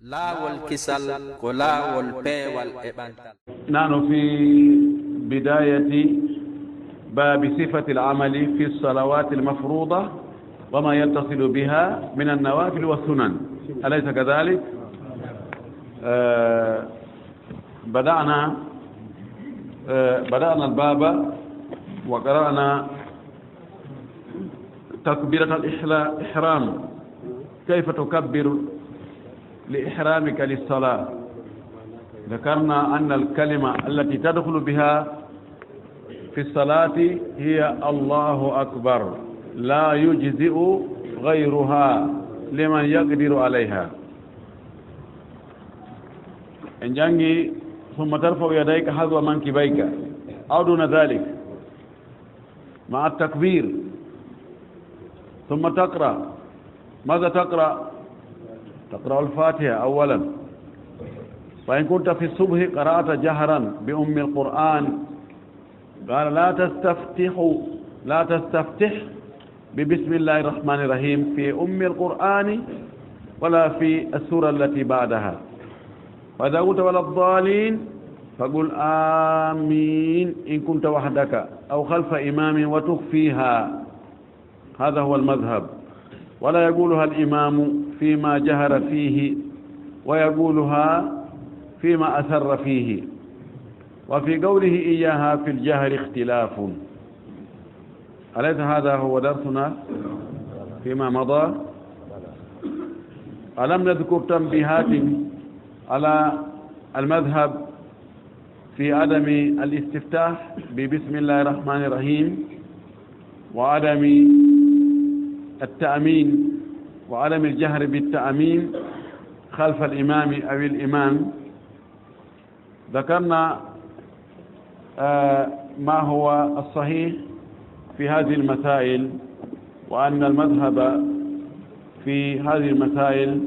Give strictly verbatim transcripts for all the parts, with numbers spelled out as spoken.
Laawol kisal ko laawol peewal e ɓantal. نحن في بداية باب صفة العمل في الصلوات المفروضة وما يتصل بها من النوافل والسنن، أليس كذلك؟ آه، بدأنا، آه، بدأنا الباب وقرأنا تكبيرة الإحرام، كيف تكبر لإحرامك للصلاة؟ ذكرنا أن الكلمة التي تدخل بها في الصلاة هي الله أكبر، لا يجزئ غيرها لمن يقدر عليها. En janngi: ثم ترفع يديك حذو منكبيك أو دون ذلك مع التكبير، ثم تقرأ. ماذا تقرأ؟ تقرأ الفاتحة أولا، فإن كنت في الصبح قرأت جهرا بأم القرآن، قال: لا تستفتح، لا تستفتح ببسم الله الرحمن الرحيم في أم القرآن ولا في السورة التي بعدها. فإذا قلت: ولا الضالين، فقل: آمين إن كنت وحدك أو خلف إمام وتخفيها. هذا هو المذهب. ولا يقولها الإمام فيما جهر فيه، ويقولها فيما أسر فيه. وفي قوله إياها في الجهر اختلاف. أليس هذا هو درسنا فيما مضى؟ ألم نذكر تنبيهات على المذهب في عدم الاستفتاح ببسم الله الرحمن الرحيم، وعدم التأمين، وعدم الجهر بالتأمين خلف الإمام أو الإمام؟ ذكرنا، آه، ما هو الصحيح في هذه المسائل، وأن المذهب في هذه المسائل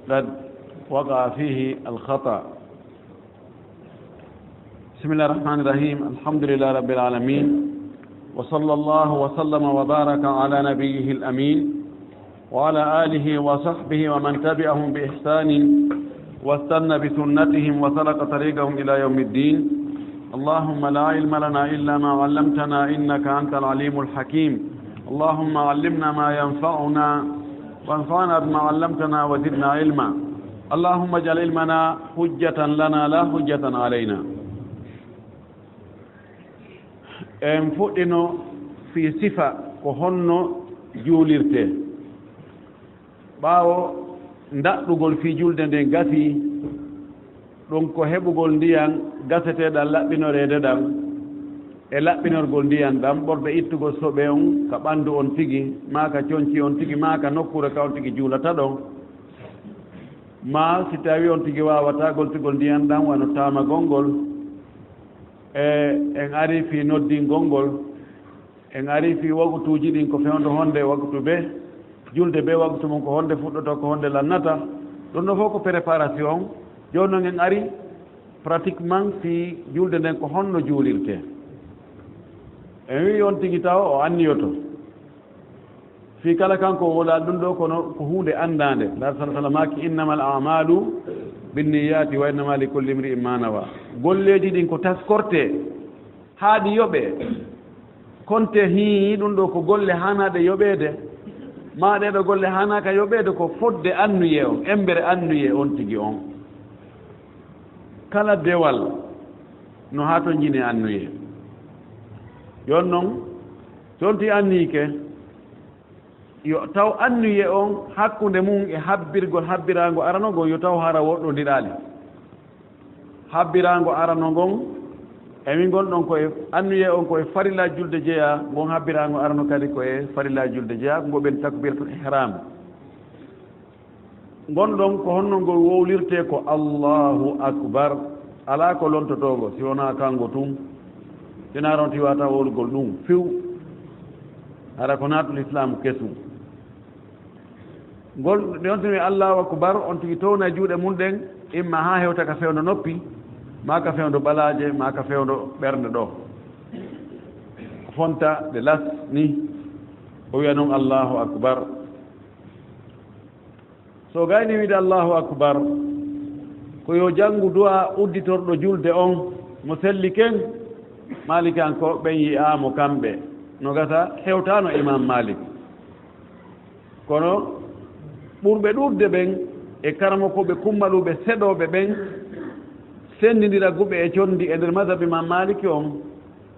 قد وقع فيه الخطأ. بسم الله الرحمن الرحيم. الحمد لله رب العالمين، وصلى الله وسلم وبارك على نبيه الأمين وعلى آله وصحبه ومن تبعهم بإحسان واستن بسنتهم وسلك طريقهم إلى يوم الدين. اللهم لا علم لنا إلا ما علمتنا إنك أنت العليم الحكيم. اللهم علمنا ما ينفعنا وانفعنا بما علمتنا وزدنا علما. اللهم اجعل علمنا حجة لنا لا حجة علينا. En fuɗɗino fii sifa ko honno juulirtee. Ɓaawo ndaɗɗugol fii julde nden gasii, ɗum ko heɓugol ndiyan gaseteeɗan laɓɓinoreede ɗan, e laɓɓinorgol ndiyan ɗan ɓorde ittugol soɓe on ka ɓanndu on tigi, maa ka conci on tigi, maa ka nokkuure ka on tigi juulata ɗon. Maa si tawii on tigi waawataa goltugol ndiyan ɗan wano taamagol ngol, e en arii fii noddingol ngol, en arii fii wakutuuji ɗin ko fewndo honde waktu bee, julde bee waktu mun ko honde fuɗɗotoo, ko honde lannata, ɗum ɗoo fow ko préparation. Jooni non en arii pratiquement fii julde nden ko honno juulirtee. En wi'i on tigi taw o anniyoto. Fii kala kanko o wolaali ɗum ɗoo, kono ko huunde anndaande. Nde Nulaaɗo sallallaahu alayhi wa sallam maaki: "Innamal a'maalu binniyaati wa innama likulli imri'in ma nawa." Golleeji ɗin ko taskortee haa ɗi yoɓee. Konte hii ɗum ɗoo ko golle haanaaɗe yoɓeede, maa ɗee ɗoo golle haanaaka yoɓeede ko fodde annuyee on, embere annuyee on tigi on. Kala dewal no haa to njine annuyee. Yon non, so on tigi anniyike, yo taw annuyee on hakkunde mun e habbirgol habbiraango arano ngon, yo taw hara woɗɗondiraali. Habbiraango arano ngon, e min ngon ɗon ko e annuyee on ko e farilla julde jeyaa, ngon habbiraango arano kadi ko e farilla julde jeyaa, ngo ɓen takbiratul ihram. Ngon ɗon ko honno ngol wowlirtee ko Allahu Akbar. Alaa ko lontotoongo si wonaa kango tun. Sinaa ron tiwaata wowlugol ɗum few. Hara ko naatu Lislaamu kesun. Ngol, nde on tigi Allahu Akbar, on tigi towna juuɗe mun ɗen, imma haa hewta ka fewndo noppi, maa ka fewndo ɓalaaje, maa ka fewndo ɓernde ɗoo. Fonta ɗe las ni, o wi'a non Allahu Akbar. So gayni wiide Allahu Akbar, ko yo janngu du'a udditorɗo julde on, mo selli ken, Maalikiyankooɓe ɓen yi'aa mo kamɓe, no gasa hewtaano Imaam Maalik. Kono ɓurɓe ɗuuɗde ɓen e karamokooɓe kummaluuɓe seɗooɓe ɓen, senndindira guɓe e conndi e nder mazhab Imaam Maaliki on,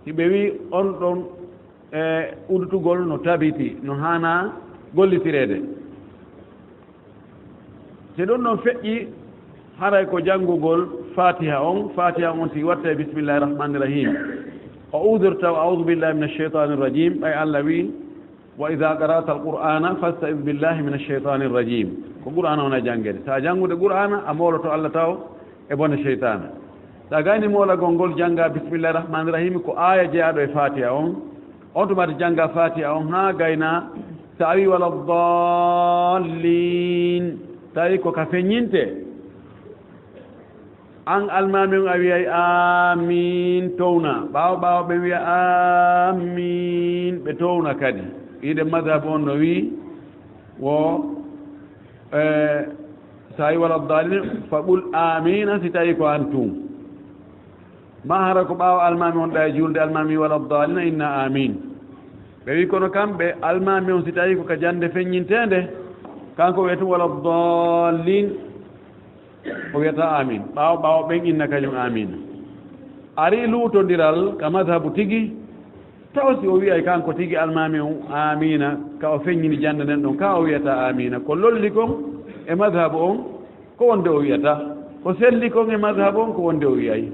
hiɓe wi'i on ɗon, e udditugol no tabiti, no haanaa gollitireede. Si ɗum ɗon feƴƴi, haray ko janngugol Faatiha on, Faatiha on si watta e Bismillaahi Rahmaani Rahiim. O udirta o A'uudu Billaahi Mina Sheytaani Rajiim, ɓay Alla wi'i, "Wa idaa qara'ta al-Qur'aana fasta'iz billaahi mina sheytaani rajiim." Ko Qur'aana wona janngeede. So a janngude Qur'aana, a mooloto Alla taw e bone seytaane. So a gayni moolagol ngol, jannga Bismillaahi Rahmaani Rahiim, ko aaya jeyaaɗo e Faatiha on. On tuma to jannga Faatiha on haa gayna, so a wi'i wala daalliin, tawi ko ka feññinte. An almaami on a wi'ay aamiin, towna. Ɓaawo ɓaawo ɓen wi'a aamiin, ɓe towna kadi. Wiide mazhab on no wi'i wo, eh, so a wi'i wala daalliin, fa qul aamiina, si tawi ko an tun. Ma hara ko ɓaawo almaami on ɗa e juulde, almaami wala daalliina, inna aamiin. Ɓe wi'i kono kamɓe, almaami on si tawi ko ka jannde feññinteende, kanko wi'ay tun wala daalliin. O wi'ata aamiin. Ɓaawo ɓaawo ɓen inna kañum aamiina. Ari luutondiral ka mazhabu tigi, taw si o wi'ay kanko tigi almaami on aamiina, ka o feññini jannde nden ɗon, ka o wi'ata aamiina. Ko lolli kon e mazhabu on, ko wonde o wi'ata. Ko selli kon e mazhabu on, ko wonde o wi'ay.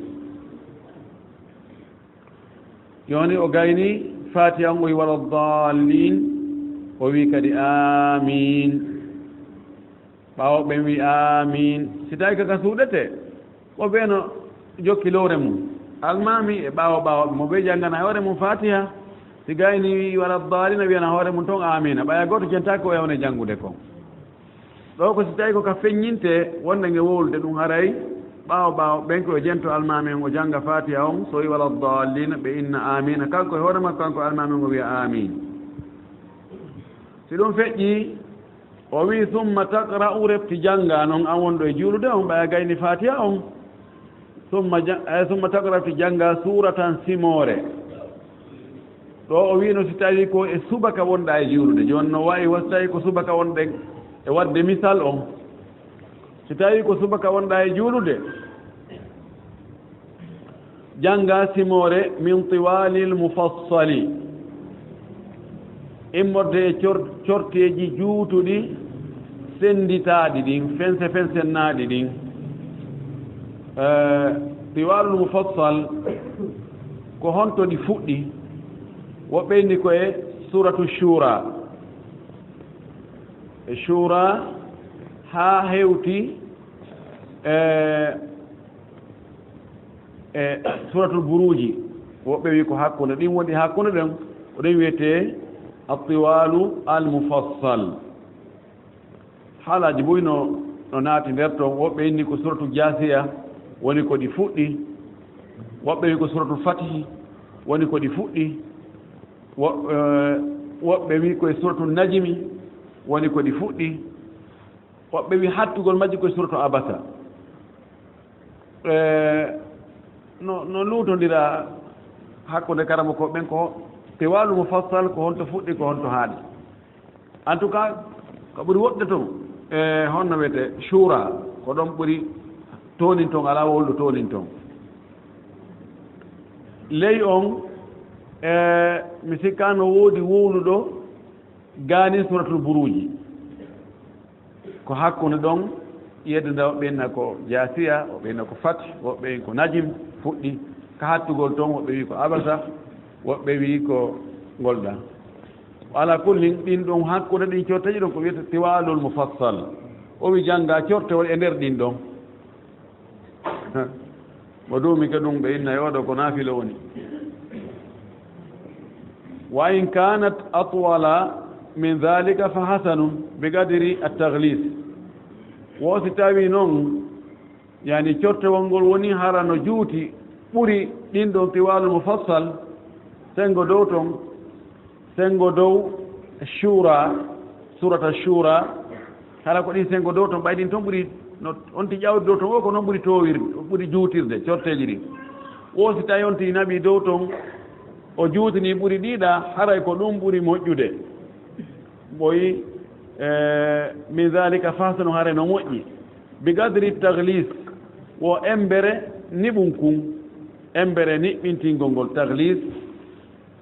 Jooni o gayni Faatiha on, o wi'i wala daalliin, o wi'i kadi aamiin. Ɓaawo ɓen wi'i aamiin. Si tawi ka ka suuɗete, mo bee no jokki lowre mum. Almaami e ɓaawo ɓaawo, mo bee janngana e hoore mum Faatiha. Si gayni wi'i wala daalliina, wi'ana hoore mum ton aamiina. Ɓaya gooto jentaaki ko e wone janngude kon. Ɗo ko si tawi ko ka feññinte, wonde nge wowlude ɗum haray, ɓaawo ɓaawo ɓen ko yo jento almaami on o jannga Faatiha on, so wi'i wala daalliina, ɓe inna aamiina. Kanko e hoore makko, kanko almaami on o wi'a aamiin. Si ɗum feƴƴi, o wi'i, "Summa taqra'u," refti jannga non an wonɗo e juulude on, ɓaya gayni Faatiha on. Summa ja-, eh, summa taqra'u, refti jannga suuratan simoore. Ɗo o wi'no si tawi ko e subaka wonɗa e juulude. Jooni no wa'i wa si tawi ko subaka wonɗen e waɗde misal on. Si tawi ko subaka wonɗa e juulude, jannga simoore min tiwaalil mufassali, immorde e cor-, corteeji juutuɗi, sennditaaɗi ɗin, fense fensennaaɗi ɗin. Eh, tiwaalul mufassal, ko honto ɗi fuɗɗi? Woɓɓe inni ko e Suuratu Shuura. E Shuura haa hewti, eh, e Suuratul Buruuji, woɓɓe wi'i ko hakkunde, ɗin woni hakkunde ɗen, ko ɗen wi'etee At-Tiwaalu Al-Mufassal. Haalaaji buy no, no naati nder ton, woɓɓe inni ko Suuratul Jaasiya woni ko ɗi fuɗɗi, woɓɓe wi'i ko Suuratul Fatihi woni ko ɗi fuɗɗi, wo-, eh, woɓɓe wi'i ko e Suuratul Najmi woni ko ɗi fuɗɗi, woɓɓe wi'i hattugol majji ko e Suuratul Abasa. E, no, no luutondira hakkunde karamokooɓe ɓen ko tiwaalu mufassal, ko honto fuɗɗi, ko honto haaɗi. En tout cas, ko ɓuri woɗɗude ton, e, honno wiyetee, Shuura, ko ɗon ɓuri toonin ton, alaa wowluɗo toonin ton. Ley on, e, mi sikkaa no woodi wowluɗo gaanin Suuratul Buruuji. Ko hakkunde ɗon, yedde nde woɓɓe inna ko Jaasiya, woɓɓe inna ko Fath, woɓɓe in ko Najm fuɗɗi, ka hattugol ton, woɓɓe wi'i ko Abasa, woɓɓe wi'i ko ngol ɗan. Ala kullin, ɗin ɗon hakkunde ɗin corteeji ɗon ko wiyetee Tiwaalul Mufassal. O wi'i jannga cortewol e nder ɗin ɗon. Mo duumike ɗum, ɓe inna e oɗo ko naafila woni. Wa in kanat atwala min dhalika fa hasanun bi qadri at-taghlis. Wo si tawi non, yani, cortewol ngol woni hara no juuti ɓuri ɗin ɗon tiwaalu mufassal, sengo dow ton, sengo dow Shuura, Suurata Shuura, Hara ko ɗin sengo dow ton, ɓay ɗin ton ɓuri, no on ti ƴawdi dow ton o, ko noon ɓuri toowirde, ɓuri juutirde, corteeji ɗin. Wo si tawi on ti naɓi dow ton, o juutini ɓuri ɗiɗa, haray ko ɗum ɓuri moƴƴude. Ɓoyi, eh, min zalika fahsanu, haray no moƴƴi. Bi gadri taglis, wo embere niɓum kun, embere niɓɓintingol ngol taglis,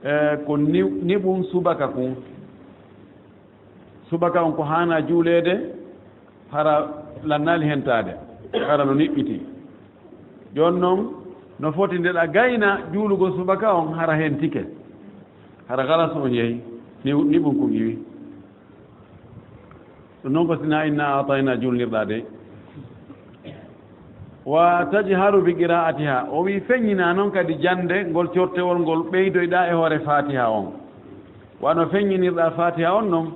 eh, ko ni-, niɓum subaka kun. Subaka on ko haana juuleede, hara lannaali hentaade, hara no niɓɓiti. Jooni noon, no foti nde ɗa gayna juulugol subaka on, hara hentike. Hara galas on yehi, ni, niɓum kun iwi. Ɗum noon ko sina inna aatayna juulnirɗa de. Wa tajharu bi qiraatiha. O wi feññina noon kadi jannde ngol cortewol ngol ɓeydoyɗa e hoore Faatiha on. Wano feññinirɗa Faatiha on noon,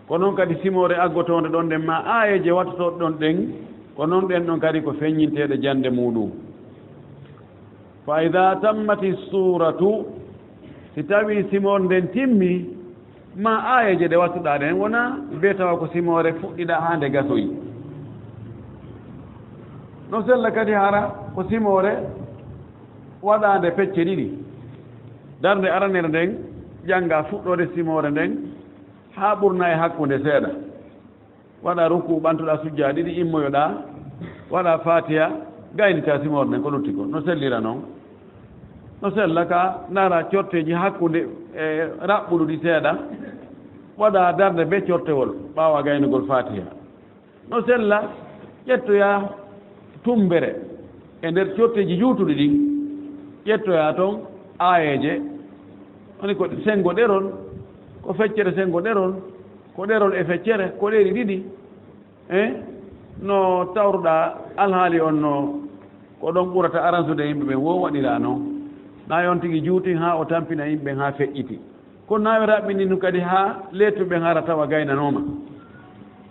ko noon kadi simoore aggotoonde ɗon ɗen, ma aayeeje wattotooɗe ɗon ɗen, ko noon ɗen ɗon kadi ko feññinteeɗe jannde muuɗum. Fa ida tammati suuratu, si tawi simoore nden timmi, ma aayeeje ɗe wattuɗa ɗen, wona be tawa ko simoore fuɗɗiɗa haa nde gasoyi. No sella kadi hara ko simoore waɗaande pecce ɗiɗi. Darnde aranere nden, jannga fuɗɗoode simoore nden, haa ɓurna e hakkunde seeɗa. Waɗa ruku, ɓantoɗa sujjaa ɗiɗi, immoyoɗa, waɗa Faatiha, gaynita simoore nden ko lutti ko. No sellira noon? No sella ka ndaara corteeji hakkunde e raɓɓuɗuɗi seeɗa, waɗa darnde be cortewol ɓaawo gaynugol Faatiha. No sella ƴettoya tumbere e nder corteeji juutuɗi ɗin, ƴettoya toon aayeeje, woni ko senngo ɗerol, ko feccere senngo ɗerol, ko ɗerol e feccere, ko ɗeri ɗiɗi. Eh? No tawruɗaa alhaali on no ko ɗon ɓurata aransude yimɓe ɓen, wo waɗira noon. Na yon tigi juuti haa o tampina yimɓe ɓen haa feƴƴiti. Kono na yo raɓɓini ɗum kadi haa leetuɓe hara tawa gaynanooma.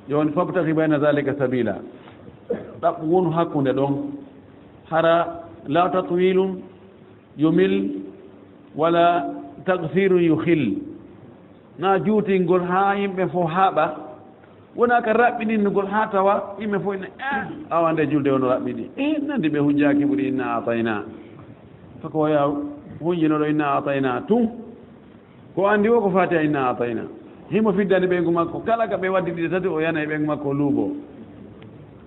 Jooni fabtagi bayna zalika sabila. Ɗaɓɓu wonu hakkunde ɗon. Hara la tatwilun yumil wala taqsirun yukhil. Na juutingol haa yimɓe fof haaɓa. Wona ka raɓɓininnugol haa tawa yimɓe fof ina, "Eh, awa nde julde wono raɓɓiɗi. Eh, nandi ɓe hujjaaki ɓuri inna atayna." Soko waya hunjinoɗo inna atayna tun. Ko anndi wo ko Faatiha inna atayna. Himo fiddani ɓeyngu makko. Kala ka ɓe waddi ɗiɗi tati, o yana e ɓeyngu makko luubo.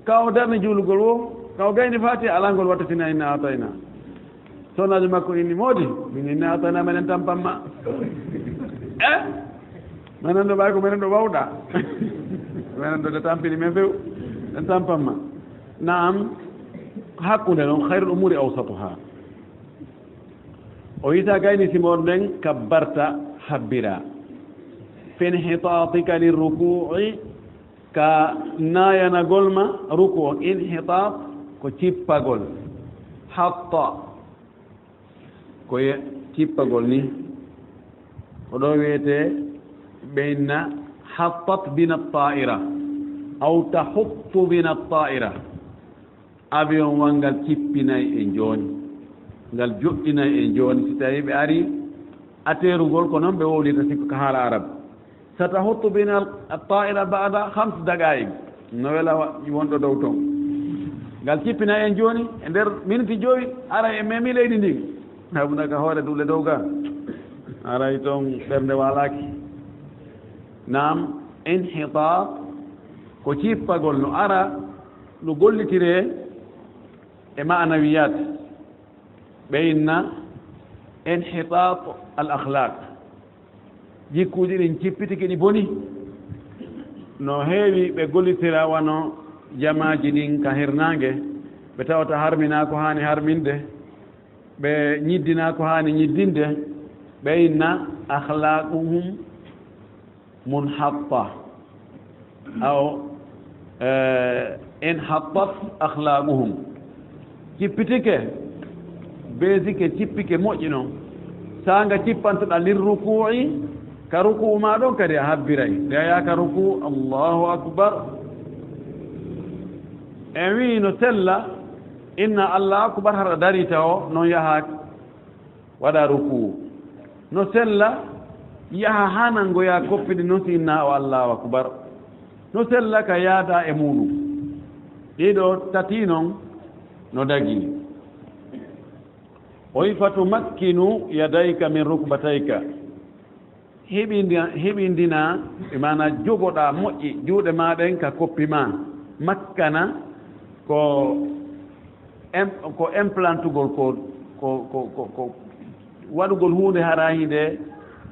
Ka o darni juulugol wo, ka o gayni Faatiha, alaa ngol wattitina inna atayna. Sohnaajo makko inni, "Moodi, min inna atayna menen tampan ma." Eh? Menen ɗo ɓay ko menen ɗo wawɗa. Menen ɗo de tampini men few. Ɗen tampan ma. Naam, hakkunde non, khairul umuri awsatuha. O yita gayni simoor nden kabbarta habbira. Fi inhitatika lirruku'i, ka nayanagol ma ruku o. Inhitat ko cippagol. Hatta ko ye-, cippagol ni. Ko ɗo wiyete ɓe inna hattat bina ta'ira aw tahuttu bina ta'ira. Avion wal ngal cippinay e njooni, ngal joɗɗinay e njooni. Si tawi ɓe ari aterugol, ko noon ɓe wowlirta sikko ka haala arab. Satahuttu bina al-, at-ta'ira ba'da khams daqa'iq. No wela wa-, wonɗo dow toon. Ngal cippinay en jooni, e nder miniti jowi, ara e memi leydi ndin. Habuna ka hoore duule dow ga. Aray toon ɓernde waalaaki. Naam, inhitat ko cippagol no ara, no gollitiree e ma'anawiyat. Ɓe inna inhitat al akhlaq. Jikkuuji ɗin cippitiki, ɗi boni. No heewi ɓe gollitira wano jamaaji ɗin ka hirnaange, ɓe tawata harminaa ko haani harminde, ɓe ñiddinaa ko haani ñiddinde, ɓe inna akhlaquhum munhatta. Aw, eh, inhattat akhlaquhum. Cippitike, beesike, cippike moƴƴi non. Saanga cippantoɗa lirruku'i, ka ruku'u ma ɗon kadi a habbiray. Nde a yaha ka ruku'u, Allahu akbar. En wi'i no sella, inna Allahu akbar, hara darita o, non yaha waɗa ruku'u. No sella, yaha haa nangoya koppi ɗin non si inna o Allahu akbar. No sella ka yaada e muuɗum. Ɗiɗo, tati non no dagii. O wi, "Fatumakkinu yadayka min rukbatayka." Heɓindi-, heɓindina, e maana jogoɗaa moƴƴi juuɗe maa ɗen ka koppi maa. Makkana ko em-, ko implantugol, ko, ko, ko, ko, ko waɗugol huunde hara hinde,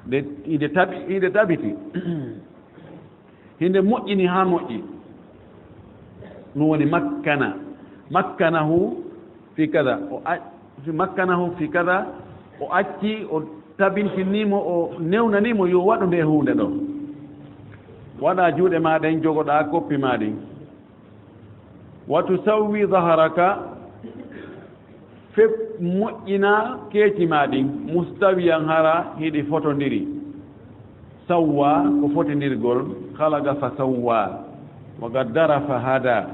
nde, hinde tabi-, hinde tabiti. Hinde moƴƴini haa moƴƴi. Ɗum woni makkana. Makkanahu fi kada. O a-, fi makkanahu fi kada. O acci, o tabintinii mo, o newnanii mo yo waɗu nde huunde ɗo. Waɗa juuɗe maa ɗen, jogoɗaa koppi maa ɗin. Wa tusawwi zaharaka, fep moƴƴina keeci maa ɗin, mustawiyan hara hiɗi fotondiri. Sawwa ko fotindirgol, khalaqa fa sawwa, wa qaddara fa hada.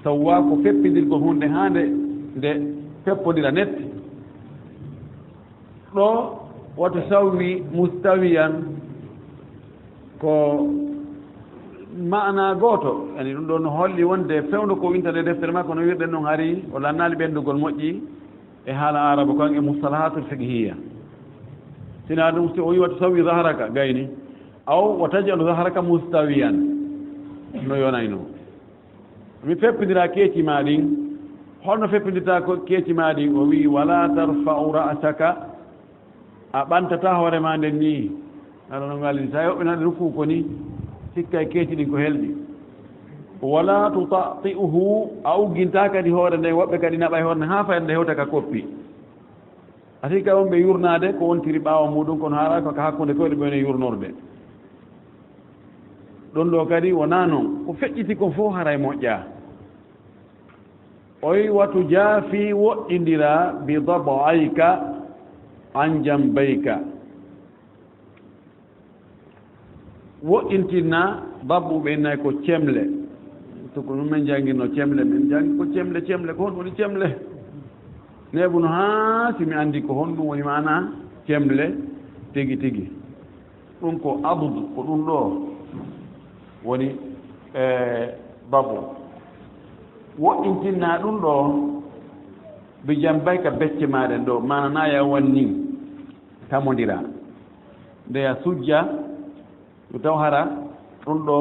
Sawwa ko feppindirgol huunde haa nde, nde feppondira net. Ɗo, wa tusawwi mustawiyan, ko maana gooto. Yani ɗum ɗo no holli wonde fewndo ko winta nde deftere makko no wirɗen ɗum hari o lannaali ɓenndugol moƴƴi e haala Aarabu kan e mustalahatul fiqhiyya. Sinaa ɗum si o wi wa tusawwi zahraka gayni, aw wa taj'alu zahraka mustawiyan no yonayno. Mi feppindira keeci maa ɗin. Holno feppindirta ko keeci maa ɗin? O wi, "Wala tarfa'u ra'saka." A ɓantata hoore maa nden nii. Aɗa no ngalini. Sa yoɓɓinaade rukuu ko nii, sikkay keeci ɗin ko helɗi. "Wala tuta'ti'uhu." A ugginta kadi hoore nden. Woɓɓe kadi naɓay hoore nden haa fayda nde hewta ka koppi. A sikka on ɓe yurnaade ko wontiri ɓaawo muuɗum, kono haara ko ka hakkunde koyɗe ɓe woni yurnorde. Ɗum ɗo kadi wonaa non. Ko feƴƴiti kon fof haray moƴƴaa. O wi, "Wa tujaafi, woɗɗindira, bi dab'ayka an jambayka." Woɗɗintinna, dab'u ɓe innay ko cemle. To ko ɗum men janngino cemle, men janngi ko cemle, cemle, ko honɗum woni cemle? Neeɓuno haa si mi anndi ko honɗum woni maana cemle tigi tigi. Ɗum ko adud, ko ɗum ɗo woni, e, babu. Woɗɗintinna ɗum ɗo, bi jambayka becce maa ɗen ɗo, maana na ya wan ni, tamondira. Nde ya sujja, ɗum taw hara, ɗum ɗo,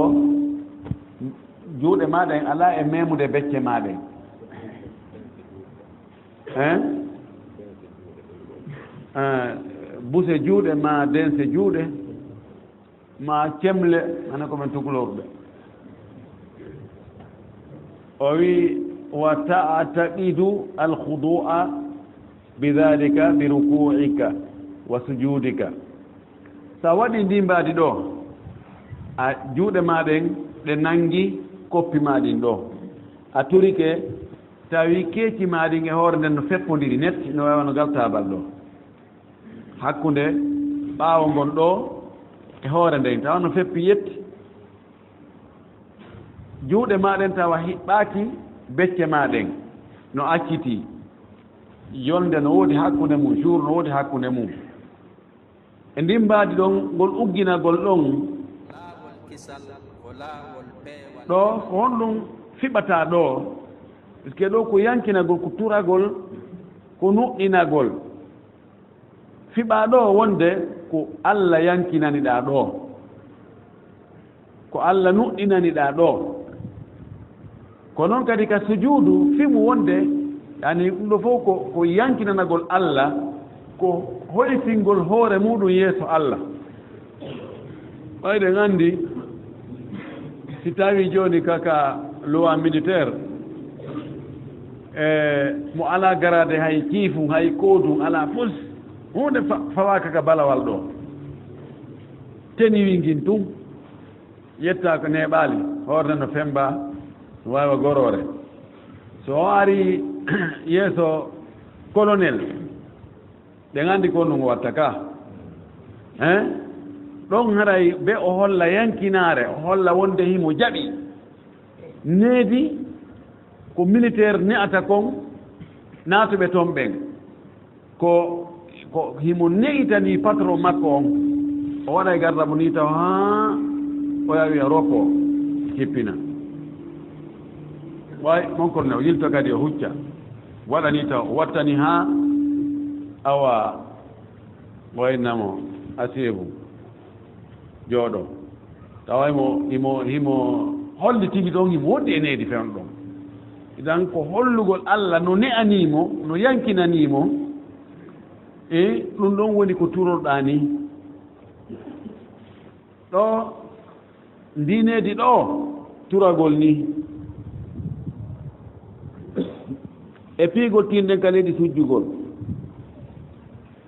juuɗe maa ɗen alaa e memude becce maa ɗen. Hein? Eh, buse juuɗe ma dense juuɗe ma cemle, hana ko men tukulorɓe. O wi, "Wa ta'taqidu al-khudu'a bi dhalika bi ruku'ika wa sujudika." Sa waɗi ndi mbaadi ɗo, a juuɗe ma ɗen ɗe nangi koppi ma ɗin ɗo. A turike, tawi keeci ma ɗin e hoore nden no feppondiri net, no wawa no galtabal ɗo. Hakkunde ɓaawo ngon ɗo e hoore nden, tawa no feppi yetti. Juuɗe ma ɗen tawa hiɓɓaaki becce ma ɗen, no acciti. Yolnde no woodi hakkunde mum, jour no woodi hakkunde mum. E ndin mbaadi ɗon, ngol ugginagol ɗon. Laawol kisal ko laawol peewal. Ɗo, ko honɗum fiɓata ɗo? Puisque ɗo ko yankinagol, ko turagol, ko nuɗɗinagol. Fiɓa ɗo wonde ko Alla yankinani ɗa ɗo. Ko Alla nuɗɗinani ɗa ɗo. Ko noon kadi ka sujuudu, fimu wonde, yani, ɗum ɗo fof ko, ko yankinanagol Alla, ko hoytingol hoore muɗum yeeso Alla. Ɓay ɗen anndi, si tawi jooni ka, ka loi militaire, e mo alaa garaade hay ciifum, hay koodum, alaa fus, huunde fa-, fawaaka ka balawal ɗo. Teniwi ngin tun, yetta ko neeɓaali, hoore no femba, no waawa goroore. So o ari yeeso colonel, ɓe nganndi ko honɗum o watta ka. Hein? Ɗon haray be o holla yankinaare, o holla wonde himo jaɓi. Needi ko militaire ne'ata kon, naatuɓe ton ɓen. Ko, ko himo ne'itani patron makko on. O waɗay gardabu ni taw haa o yawi e repos. Hippina. Way, mon kon ne o yilto kadi o hucca. Waɗani taw, o wattani haa awa o inna mo Asiyebu. Jooɗo. Tawa himo, himo, himo holli tigi ɗon himo wondi e needi fewndo ɗon. Idan ko hollugol Allah no ne'anii mo, no yankinanii mo. E ɗum ɗon woni ko turorɗaa ni. Ɗo, ndi needi ɗo, turagol ni. E piigol tiiɗen ka leydi sujjugol.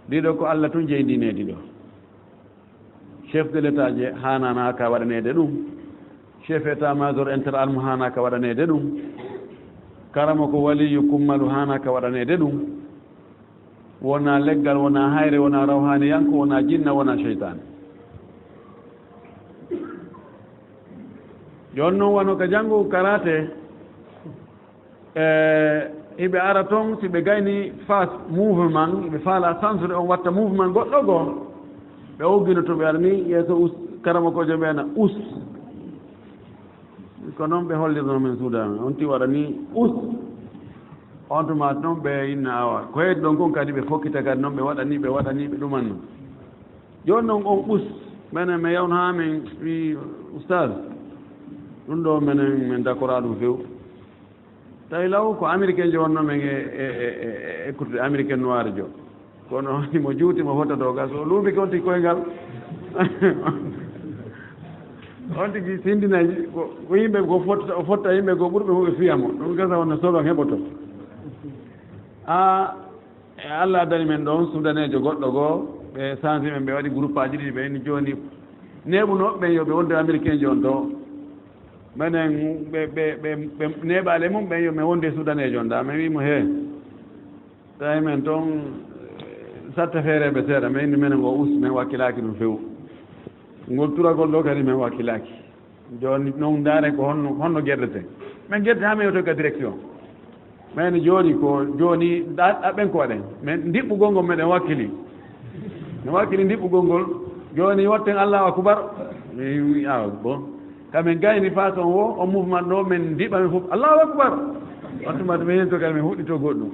Ndi ɗo ko Allah tun jeyi ndi needi ɗo. Chef de l'État je haanaaka waɗaneede ɗum. Chef état-major inter-armes haanaaka waɗaneede ɗum. Karamo ko waliyu kummalu haanaaka waɗaneede ɗum. Wonaa leggal, wonaa hayre, wonaa rawhaaniyanko, wonaa jinna, wonaa seytaane. Jooni non wano ka janngo karaate, e, hiɓe ara ton, si ɓe gayni face mouvement, hiɓe faala sansude on watta mouvement goɗɗo goo, ɓe oggino to ɓe ara ni yeeso us, karamokoojo ɓe na us. Ko noon ɓe hollirnoo men Suudan, on ti waɗa ni us. On tuma noon ɓe inna awa. Ko heedi ɗon kon kadi ɓe fokkita kadi noon ɓe waɗa ni, ɓe waɗa ni, ɓe ɗuman noon. Jooni noon on us, menen mi yawno haa min wi ustaz. Ɗum ɗo menen min dakoraa ɗum few. Tawi law ko américain jo wonno men e, e, e, e, e écouter américain noir jo. Kono himo juuti mo fota doga. So luubi ko on tigi koyngal. On tigi sindina ko, ko yimɓe ko fotta, o fotta yimɓe ko ɓurɓe mo ɓe fiya mo. Ɗum gasa wonno soban heɓoto. A, e Allah addani men ɗon Sudanejo goɗɗo goo, ɓe sansi men, ɓe waɗi groupe aji ɗiɗi, ɓe inni jooni neeɓunooɓe ɓen yo ɓe wonde américain jo on to. Menen ɓe, ɓe, ɓe, ɓe neeɓaale mum ɓen yo men wonde Sudanejo on, da men wi mo he. Tawi men ton, eh, satta feereɓe seeɗa, men inni menen o us, men wakkilaaki ɗum few. Ngol turagol ɗo kadi men wakkilaaki. Jooni non ndaare ko honno, honno gerdeten. Men gerdete haa men yewtoy ka direction. Men jooni ko, jooni ɗa-, ɗaɓɓen ko waɗen. Men ndiɓɓugol ngol meɗen wakkili. Men wakkili ndiɓɓugol ngol. Jooni watten Allahu Akbar. Mi wi, ah, bon. Ka men gayni façon wo, on mouvement ɗo, men ndiɓa men fof, "Allahu Akbar!" On tuma to men hento kadi men huɗɗito goɗɗum.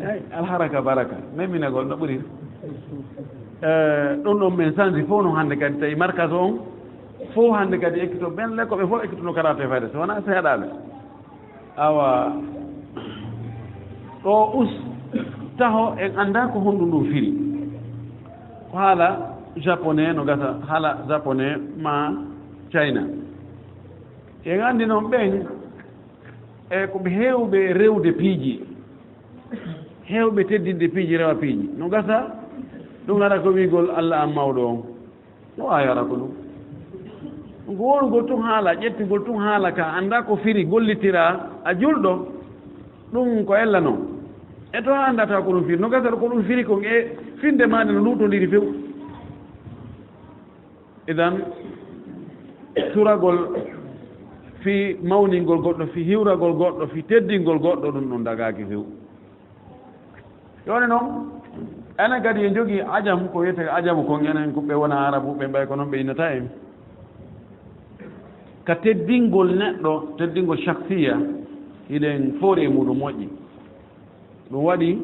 Ay, alharaka baraka. Men minagol no ɓuri. Eh, ɗum ɗon men sansi fof no hannde kadi tawi markas on fof hannde kadi ekkito ɓen lekko ɓe fof ekkito no karate fayde. So wonaa seeɗaaɓe. Awa, ɗo us taho en anndaa ko honɗum ɗum firi. Ko haala japonais no gasa, haala japonais ma China. En anndi noon ɓen, e ko ɓe heewɓe rewde piiji, heewɓe teddinde piiji, rewa piiji. No gasa, ɗum ara ko wiigol Allah an mawɗo on. No waawi ara ko ɗum. Ɗum ko wonugol tun haala, ƴettugol tun haala ka, annda ko firi, gollitira, a julɗo, ɗum ko ella non. E to a anndata ko ɗum firi, no gasata ko ɗum firi kon e finde maande no luutondiri few. Idan, suragol fi mawningol goɗɗo, fi hiwragol goɗɗo, fi teddingol goɗɗo, ɗum ɗum dagaaki few. Jooni noon, enen kadi en njogii ajam, ko wiyetee ajamu kon, enen ko ɓe wona arabu, ɓe mbay ko noon ɓe innata en. Ka teddingol neɗɗo, teddingol shakhsiya, hiɗen foori e muɗum moƴƴi. Ɗum waɗi,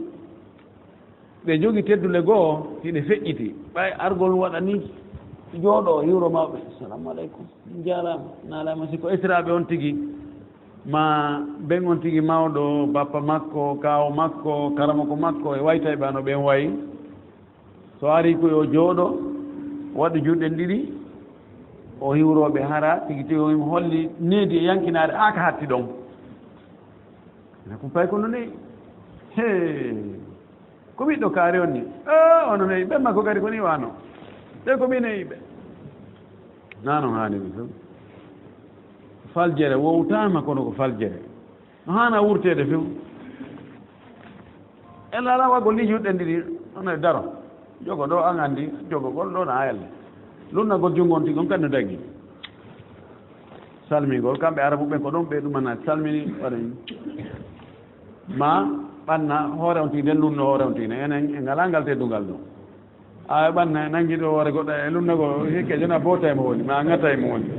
ɓe njogii teddule goo, hiɗe feƴƴiti. Ɓay argol waɗa ni, jooɗo, hiwro mawɓe. "Assalamu aleykum. Njaaraama." Naalaama si ko esiraaɓe on tigi. Ma ɓen on tigi mawɗo, bappa makko, kaaw makko, karamoko makko, e waytayɓe ano ɓen wayi. So ari ko yo jooɗo, waɗu juuɗe ɗiɗi, o hiwrooɓe hara, tigi tigi o holli needi e yankinaare, haa ka hatti ɗon. Ina kumpay kono neyi. Hee, ko ɓiɗɗo kaari on ni. Ah, ono neyi, ɓen makko kadi ko ni wano. Ɓe ko minen yiɓe. Nano haani ɗum ɗum. Faljere wowtaama kono ko faljere. No haana wurteede few. E laala waggol ni juuɗe ɗiɗi, hono e daro. Jogo ɗo, an anndi, jogogol ɗo na ayalla. Lunnagol junngo on tigi on kadi no dagi. Salmingol, kamɓe Arabu ɓen ko ɗon ɓe ɗumana salmini, waɗa ni. Ma ɓanna hoore on tigi, nden lunno hoore on tigi, enen en ngalaa ngal teddungal ɗo. A ɓanna nanngi ɗo hoore goɗɗo e lunnagol, hikke jona boota e mo woni, ma ŋata e mo woni.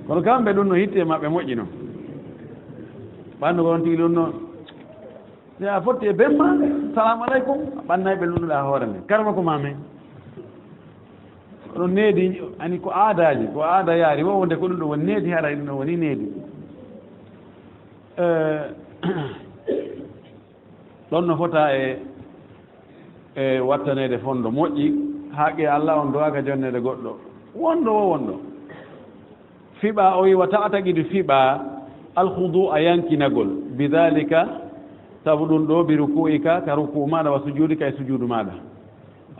Kono kamɓe ɗum no hitte maɓɓe moƴƴi noon. Ɓanndugol on tigi ɗum noon. Si a fotti e bemma, "Salaamu aleykum," a ɓannay ɓe lulluɗa hoore nde. Karma ko mamen. Kono needi, ani ko aadaaji, ko aada yaari, wo wonde ko ɗum ɗo woni needi, haray ɗum ɗo woni needi. Eh, ɗon no fota e, e wattaneede fondo moƴƴi, haqqe Allah on du'aaka jonneede goɗɗo. Wonɗo wo wonɗo. Fiɓa, o wi, "Wa ta'taqidu", fiɓa, "al-khudu'a", yankinagol, "bi dhalika", sabu ɗum ɗo, "bi ruku'ika", ka ruku'u maɗa, "wa sujudika", e sujudu maɗa.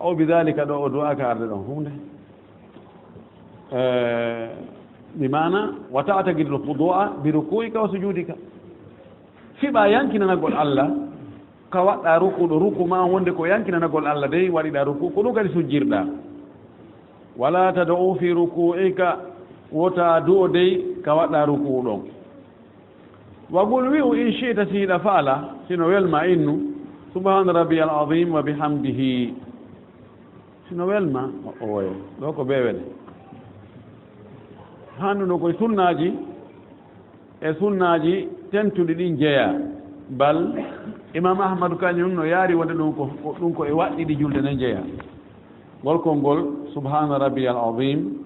O bi dhalika ɗo, o du'aaka arde ɗon huunde. Eh, bi maana, "Wa ta'taqidu al-khudu'a bi ruku'ika wa sujudika." Fiɓa yankinanagol Allah, ka waɗɗa ruku ɗo, ruku ma on wonde ko yankinanagol Allah dey, waɗiɗa ruku, ko ɗum kadi sujjirɗa. "Wala tad'u fi ruku'ika", wota du'o dey, ka waɗɗa ruku ɗon. "Wa qul", wi'u, "in shi'ta", si hiɗa faala, sino welma, innu, "Subhana rabbiyal azim wa bihamdihi." Sino welma, o, oye, ɗo ko bewele. Handuno koye sunnaaji, e sunnaaji tentuɗi ɗin jeyaa. Bal, Imam Ahmadu kañum no yaari wonde ɗum ko, ko, ɗum ko e waɗɗiɗi julde nden jeyaa. Ngol konngol, "Subhana rabbiyal azim",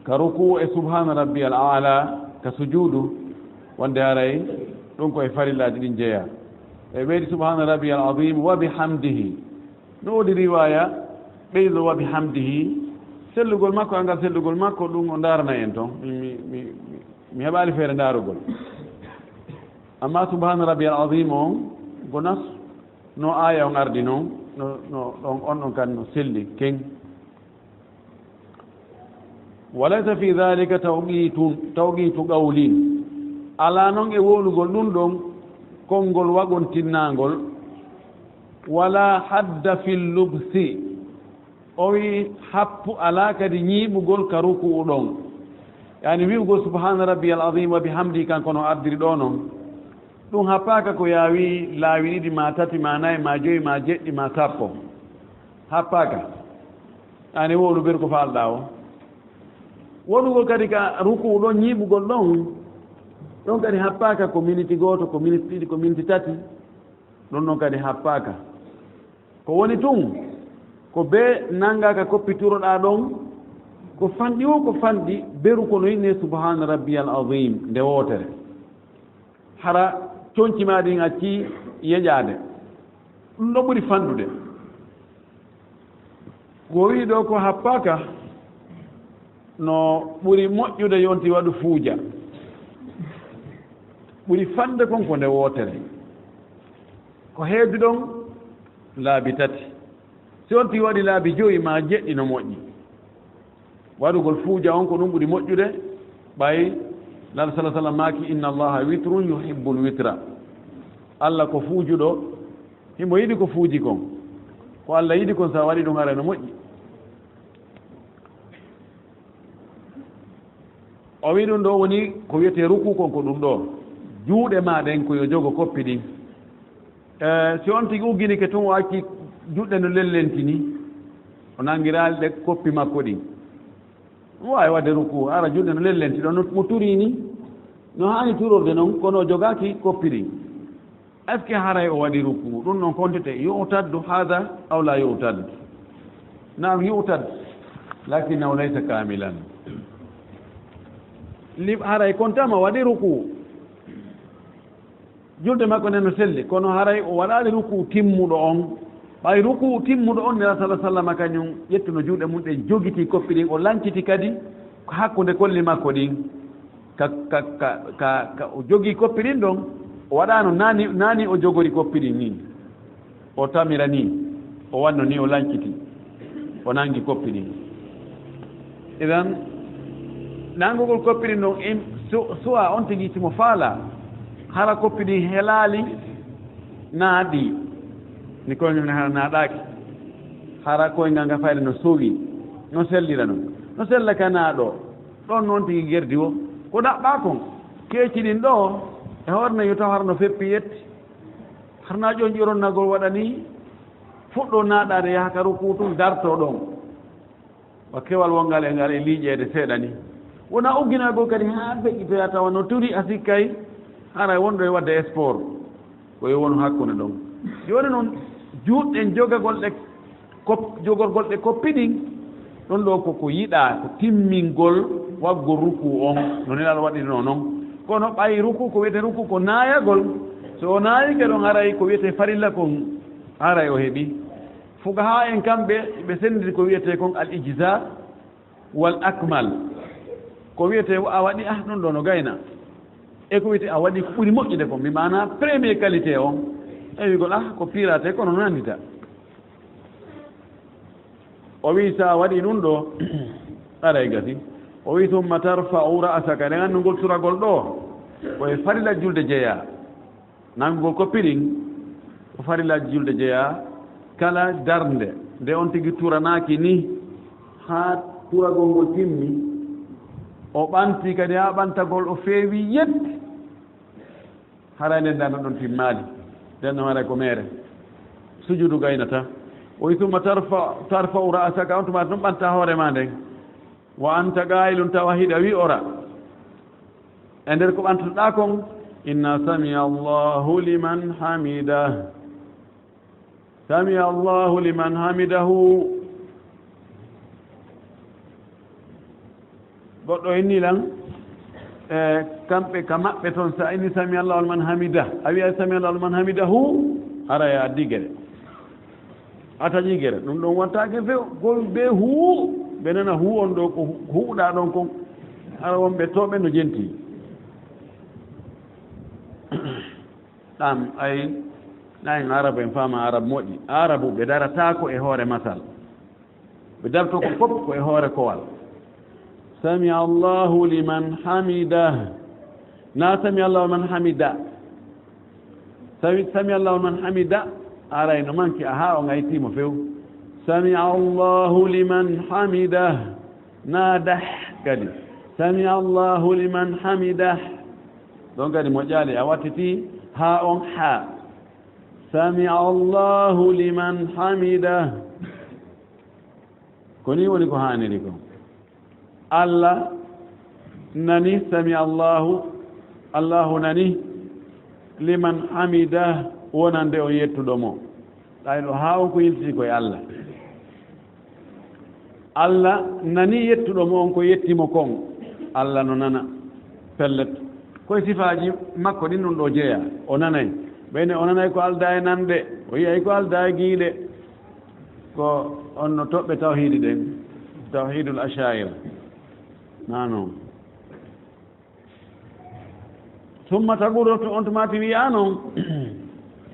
ka ruku e "Subhana rabbiyal a'la", ka sujuudu, wonde haray ɗum ko e farillaaji ɗin jeyaa. E ɓeydi, "Subhana rabbiyal azim wa bihamdihi". No woodi riwaaya ɓeydo "wa bihamdihi". Sellugol makko, angal sellugol makko, ɗum o ndaarana en ton. Mi, mi, mi, mi, mi heɓaali feere ndaarugol. Amma "Subhana rabbiyal azim" on, ko nas no aaya on ardi non, no, no, ɗon, on ɗon kan no selli, ken. "Wa laysa fi dhalika tawqitun, tawqitu qawlin." Alaa non e wowlugol ɗum ɗon konngol waɗontinnaangol. "Wala hadda fil lubsi." O wi happu alaa kadi ñiiɓugol ka ruku'u ɗon. Yani wi'ugol "Subhana rabbiyal azim wa bihamdi", kanko no ardiri ɗo non. Ɗum happaaka ko yaawi laawi ɗiɗi, ma tati, ma nayi, ma joyi, ma jeɗɗi, ma sappo. Happaaka. Ani wowlu ber ko faalɗaa o. Wonugol kadi ka ruku'u ɗon, ñiiɓugol ɗon, ɗon kadi happaaka ko miniti gooto, ko miniti ɗiɗi, ko miniti tati. Ɗon ɗon kadi happaaka. Ko woni tun, ko be nanngaa ka koppi turoɗaa ɗon, ko fanɗi o, ko fanɗi, beru kono inne "Subhaana rabbiyal azim" nde wootere. Hara conci maa ɗin accii yeƴaade. Ɗum ɗo ɓuri fanɗude. Ko o wi'i ɗo ko happaaka, no ɓuri moƴƴude yonti waɗu fuuja. Ɓuri fanɗude kon ko nde wootere. Ko heeddu ɗon laabi tati. Si on tigi waɗi laabi jowi maa jeɗɗi no moƴƴi. Waɗugol fuuja on ko ɗum ɓuri moƴƴude, ɓay Nulaaɗo sallallaahu alayhi wa sallam maaki, "Inna Allaha witrun yuhibbul witra." Allah ko fuujuɗo, himo yiɗi ko fuuji kon. Ko Allah yiɗi kon, sa waɗi ɗum, haray no moƴƴi. O wi'i ɗum ɗo woni ko wiyetee rukuu kon, ko ɗum ɗo. Juuɗe maa ɗen ko yo jogo koppi ɗin. Eh, si on tigi ugginike tun, o acci juuɗe no lellenti ni, o nangiraali ɗe koppi makko ɗin. Ɗum waawi waɗde rukuu, hara juuɗe no lellenti ɗon, no mo turii ni, no haani turorde non, kono o jogaaki koppi ɗin. Est-ce que haray o waɗi rukuu? Ɗum non kontete, yu'taddu haadha aw laa yu'taddu? Naam, yu'taddu, lakinnahu laysa kaamilan. Li-, haray kontaama waɗi rukuu. Julde makko nden no selli, kono haray o waɗaali rukuu timmuɗo on. Ɓay rukuu timmuɗo on, Nulaaɗo sallallaahu alayhi wa sallam kañum ƴettuno juuɗe mum ɗen, jogitii koppi ɗin, o lanciti kadi ko hakkunde kolli makko ɗin. Ka, ka, ka, ka, ka o jogii koppi ɗin ɗon, o waɗaano naani, naani o jogori koppi ɗin ni. O tamira ni, o wanno ni, o lanciti, o nangi koppi ɗin. Idan, nangugol koppi ɗin ɗon, im-, su-, suwa on tigi si mo faala, hara koppi ɗin helaali naaɗi, ni koyngal ngal hara naaɗaaki, hara koyngal ngal fayde no sowi, no sellira non. No sella ka naaɗo, ɗon non tigi gerdi o, ko ɗaɓɓaa kon, keeci ɗin ɗo, e hoore no yo taw hara no feppi yetti. Harnaa ƴoon ƴoronnagol waɗa ni, fuɗɗo naaɗaade yaha ka rukuu tun, dartoo ɗon. Wa kewal wongal e ngal e liiƴeede seeɗa ni. Wona ugginoyagol kadi haa feƴƴitoya tawa no turi a sikkay haray wonɗo e waɗde sport. Ko yo wonu hakkunde ɗon. Jooni noon, juutɗen jogagol ɗe kop-, jogorgol ɗe koppi ɗin, ɗon ɗo ko ko yiɗaa, ko timmingol waggol ruku on, no Nelaaɗo waɗirnoo non. Kono ɓay ruku, ko wiyetee ruku ko naayagol. So o naayike ɗon haray ko wiyetee farilla kon, haray o heɓi. Fuqahaa en kamɓe, ɓe senndiri ko wiyetee kon al ijza, wal akmal. Ko wiyetee a waɗi, ah, ɗum ɗo no gayna. E ko wiyetee a waɗi ko ɓuri moƴƴude kon, bi maana premier qualité on. E wiigol, ah, ko pirate, kono no nanndita. O wi'i, so a waɗi ɗum ɗo, aray gasi. O wi'i, "Summa tarfa'u ra'saka." Eɗen anndi ngol suragol ɗo, ko e farilla julde jeyaa. Nanngugol koppi ɗin, ko farillaaji julde jeyaa. Kala darnde, nde on tigi turanaaki ni, haa turagol ngol timmi, o ɓanti kadi haa ɓantagol o feewi yet. Haray nden darnde ɗon timmaali. Nden ɗon haray ko meere. Sujudu gaynata. O wi'i, "Summa tarfa-, tarfa'u ra'saka", on tuma ɗum ɓanta hoore maa nden. "Wa anta qaa'ilun", tawa hiɗa wi'ora. E nder ko ɓantotoɗaa kon, "Inna sami Allahu liman hamidah." Sami Allahu liman hamidahu. Goɗɗo inni lan, e kamɓe ka maɓɓe ton, sa inni sami Allahu liman hamidah, a wi'a sami Allahu liman hamidahu, hara ya addi gere. A taƴii gere, ɗum ɗon wattaake few, ko ɓe huu, ɓe nana huu on ɗo, ko hu-, huuɗaa ɗon kon. Hara wonɓe tooɓe no jenti. Ɗam, ay, ɗayn Arabu en faama Arabu moƴƴi. Arabu ɓe darataako e hoore masal. Ɓe darto ko fof ko e hoore kowal. Sami Allahu liman hamidah. Na sami Allahu liman hamida. Sami, sami Allahu liman hamida. Aray no manki, aha, o ngayti mo few. Sami Allahu liman hamidah. Na dah kadi. Sami Allahu liman hamidah. Ɗon kadi moƴƴaali, a wattiti haa on haa. Sami Allahu liman hamidah. Ko ni woni ko haaniri ko. Allah nani, sami Allahu, Allahu nani, liman hamidah, wonande on yettuɗo mo. Ɗayno haa on ko yiltiti ko e Allah. Allah nani yettuɗo mo on ko yetti mo kon. Allah no nana. Pellet. Koye sifaaji makko ɗin ɗum ɗo jeyaa. O nanay. Ɓeyne o nanay ko aldaa e nanɗe. O yi'ay ko aldaa e giiɗe. Ko on no toɓɓe tawhiidi ɗen, tawhiidul ashaa'ira. Naa non. Summa taqulu, on tuma ti wi'a non.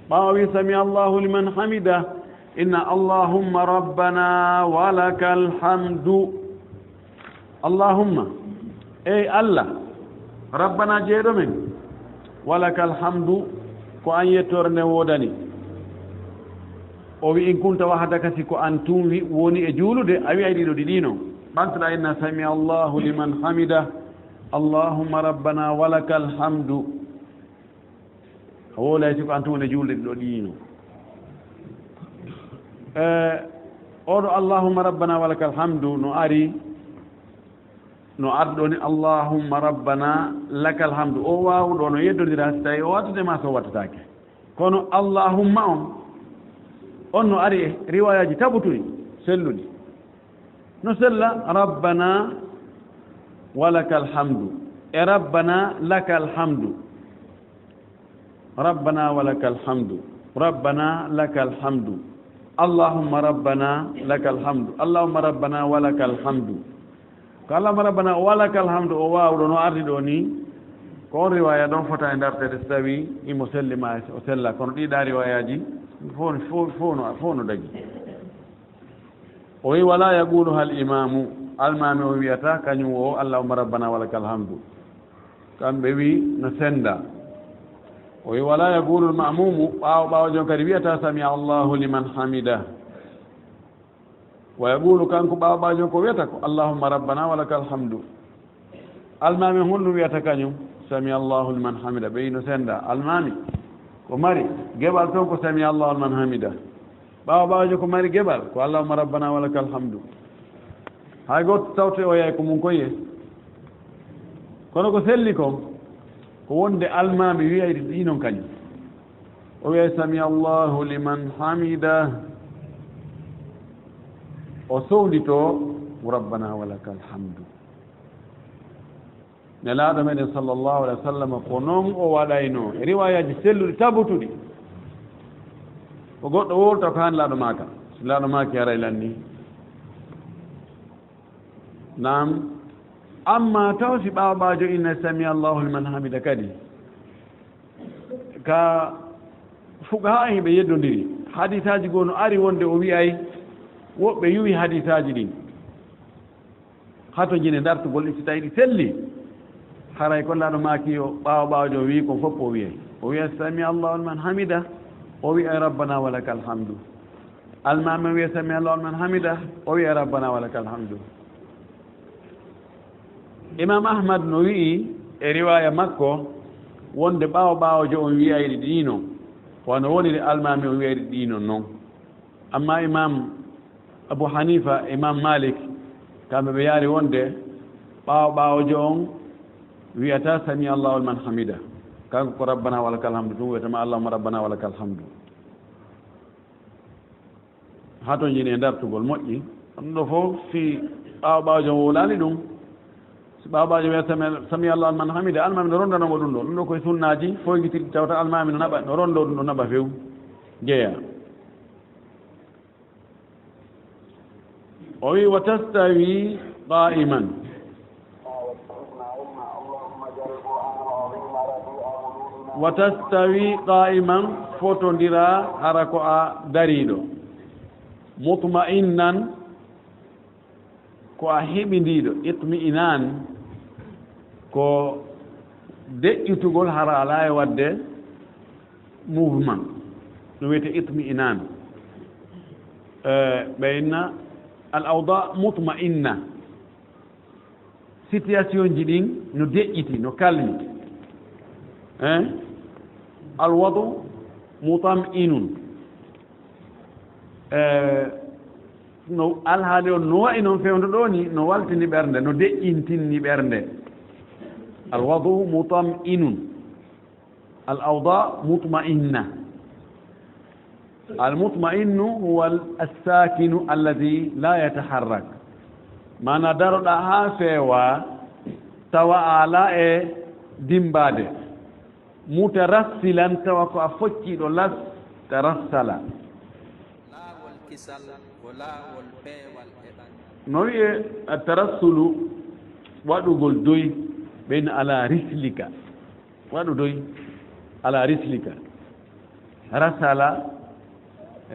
Ɓaawo wi sami Allahu liman hamida, inna Allahumma rabbana wa lakal hamdu. Allahumma, ey Allah, rabbana jeyɗo men, wa lakal hamdu, ko an yettoore nden woodani. O wi, "In kunta wahdaka", si ko an tun wi-, woni e juulude, a wi'ay ɗiɗo ɗiɗi non. Ɓantoɗaa inna sami Allahu liman hamida, Allahumma rabbana wa lakal hamdu. A wowlay si ko an tun woni e juulde ɗiɗo ɗiɗi non. Eh, oɗo Allahumma rabbana wa lakal hamdu no ari, no ardi ɗo ni, Allahumma rabbana lakal hamdu. O waawu ɗo no yeddondira, si tawi o wattude ma, so wattataake. Kono Allahumma on, on no ari e riwayaaji tabutuɗi, selluɗi. No sella, rabbana wa lakal hamdu. E rabbana lakal hamdu. Rabbana wa lakal hamdu. Rabbana lakal hamdu. Allahumma rabbana lakal hamdu. Allahumma rabbana wa lakal hamdu. Ko Allahumma rabbana wa lakal hamdu o waawɗo no ardi ɗo ni. Ko on riwaya ɗon fota e dartede so tawi imo selli ma o sella. Kono ɗiɗa riwayaji fof, fof, fof no, fof no dagi. O wi, "Wala yaquluha al imamu." Almami o wiyata kañum o, "Allahumma rabbana wa lakal hamdu." Kamɓe wi no senda. O wi, "Wala yaqulu al ma'mumu." Ɓaawo, ɓaawo jon kadi wiyata, "Sami Allahu liman hamida." Wa yaqulu, kanko ɓaawo, ɓaawo jon ko wiyata ko, "Allahumma rabbana wa lakal hamdu." Almami honɗum wiyata kañum? "Sami Allahu liman hamida." Ɓe wi no senda. Almami ko mari geɓal toon ko "Sami Allahu liman hamida." Ɓaawo ɓaawojo ko mari geɓal ko "Allahumma rabbana wa lakal hamdu." Hay gooto tawte o yahay ko mum koye. Kono ko selli kon, ko wonde almaami wi'ayɗi ɗi non kañum. O wi'ay, "Sami Allahu liman hamida." O sownditoo, "Rabbana wa lakal hamdu." Nelaaɗo meɗen sallallahu alaihi wa sallam ko non o waɗayno. E riwaayaaji selluɗi tabutuɗi, ko goɗɗo wowlata ko haa Nelaaɗo maaka. Si Nelaaɗo maaki haray lanni. Naam. Amma taw si ɓaawo ɓaajo inna sami Allahu liman hamida kadi, ka fuqahaa en ɓe yeddondiri. Hadiisaaji goo no ari wonde o wi'ay, woɓɓe yuwi hadiisaaji ɗin. Hato jine dartugol ɗi si tawi ɗi selli. Haray ko Nelaaɗo maaki yo ɓaawo ɓaajo wi'i ko fof o wi'ay. O wi'a sami Allahu liman hamida, o wi'a rabbana wa lakal hamdu. Almaami wi'a sami Allahu liman hamida, o wi'a rabbana wa lakal hamdu. Imam Ahmad no wi'i e riwaaya makko wonde ɓaawo ɓaawojo on wi'ayɗi ɗi non, wano woniri almaami on wi'ayɗi ɗi non non. Amma Imam Abu Hanifa, Imam Malik, kamɓe ɓe yaari wonde ɓaawo ɓaawojo on wi'ata sami Allahu liman hamida. Kanko ko rabbana wa lakal hamdu tun wi'ata ma Allahumma rabbana wa lakal hamdu. Haa to njini e dartugol moƴƴi. Ɗum ɗo fof si ɓaawo ɓaawo jom wowlaani ɗum. Si ɓaawo ɓaawo jom wiya sami, sami Allahu liman hamida, almaami no ronndano mo ɗum ɗo. Ɗum ɗo koye sunnaaji foygitirɗi tawata almaami no naɓa, no ronndo ɗum ɗo naɓa few. Jeya. O wi, "Wa tastawi qa'iman." "Wa tastawi qa'iman", fotondira hara ko a dariiɗo. "Mutma'innan", ko a heɓindiiɗo. Itmi'inan ko deƴƴitugol hara alaa e waɗde mouvement, ɗum wiyetee itmi'inan. Eh, ɓe inna al awda mutma'inna. Situation ji ɗin no deƴƴiti, no kalmi. Eh? Al wadu mutam'inun. Eh, no alhaali on no wa'i non fewndo ɗo ni, no waltini ɓernde, no deƴƴintini ɓernde. Al wadu mutam'inun. Al awda mutma'inna. Al mutma'innu huwa al-sakinu alladhi la yataharrak. Maana daroɗa haa feewa tawa a alaa e dimbaade. Mutarassilan tawa ko a focciiɗo las, tarassala. Laawol kisal ko laawol peewal e ɓandu. No wi'e at-tarassulu, waɗugol doy, ɓen ala rislika. Waɗu doy ala rislika. Rasala,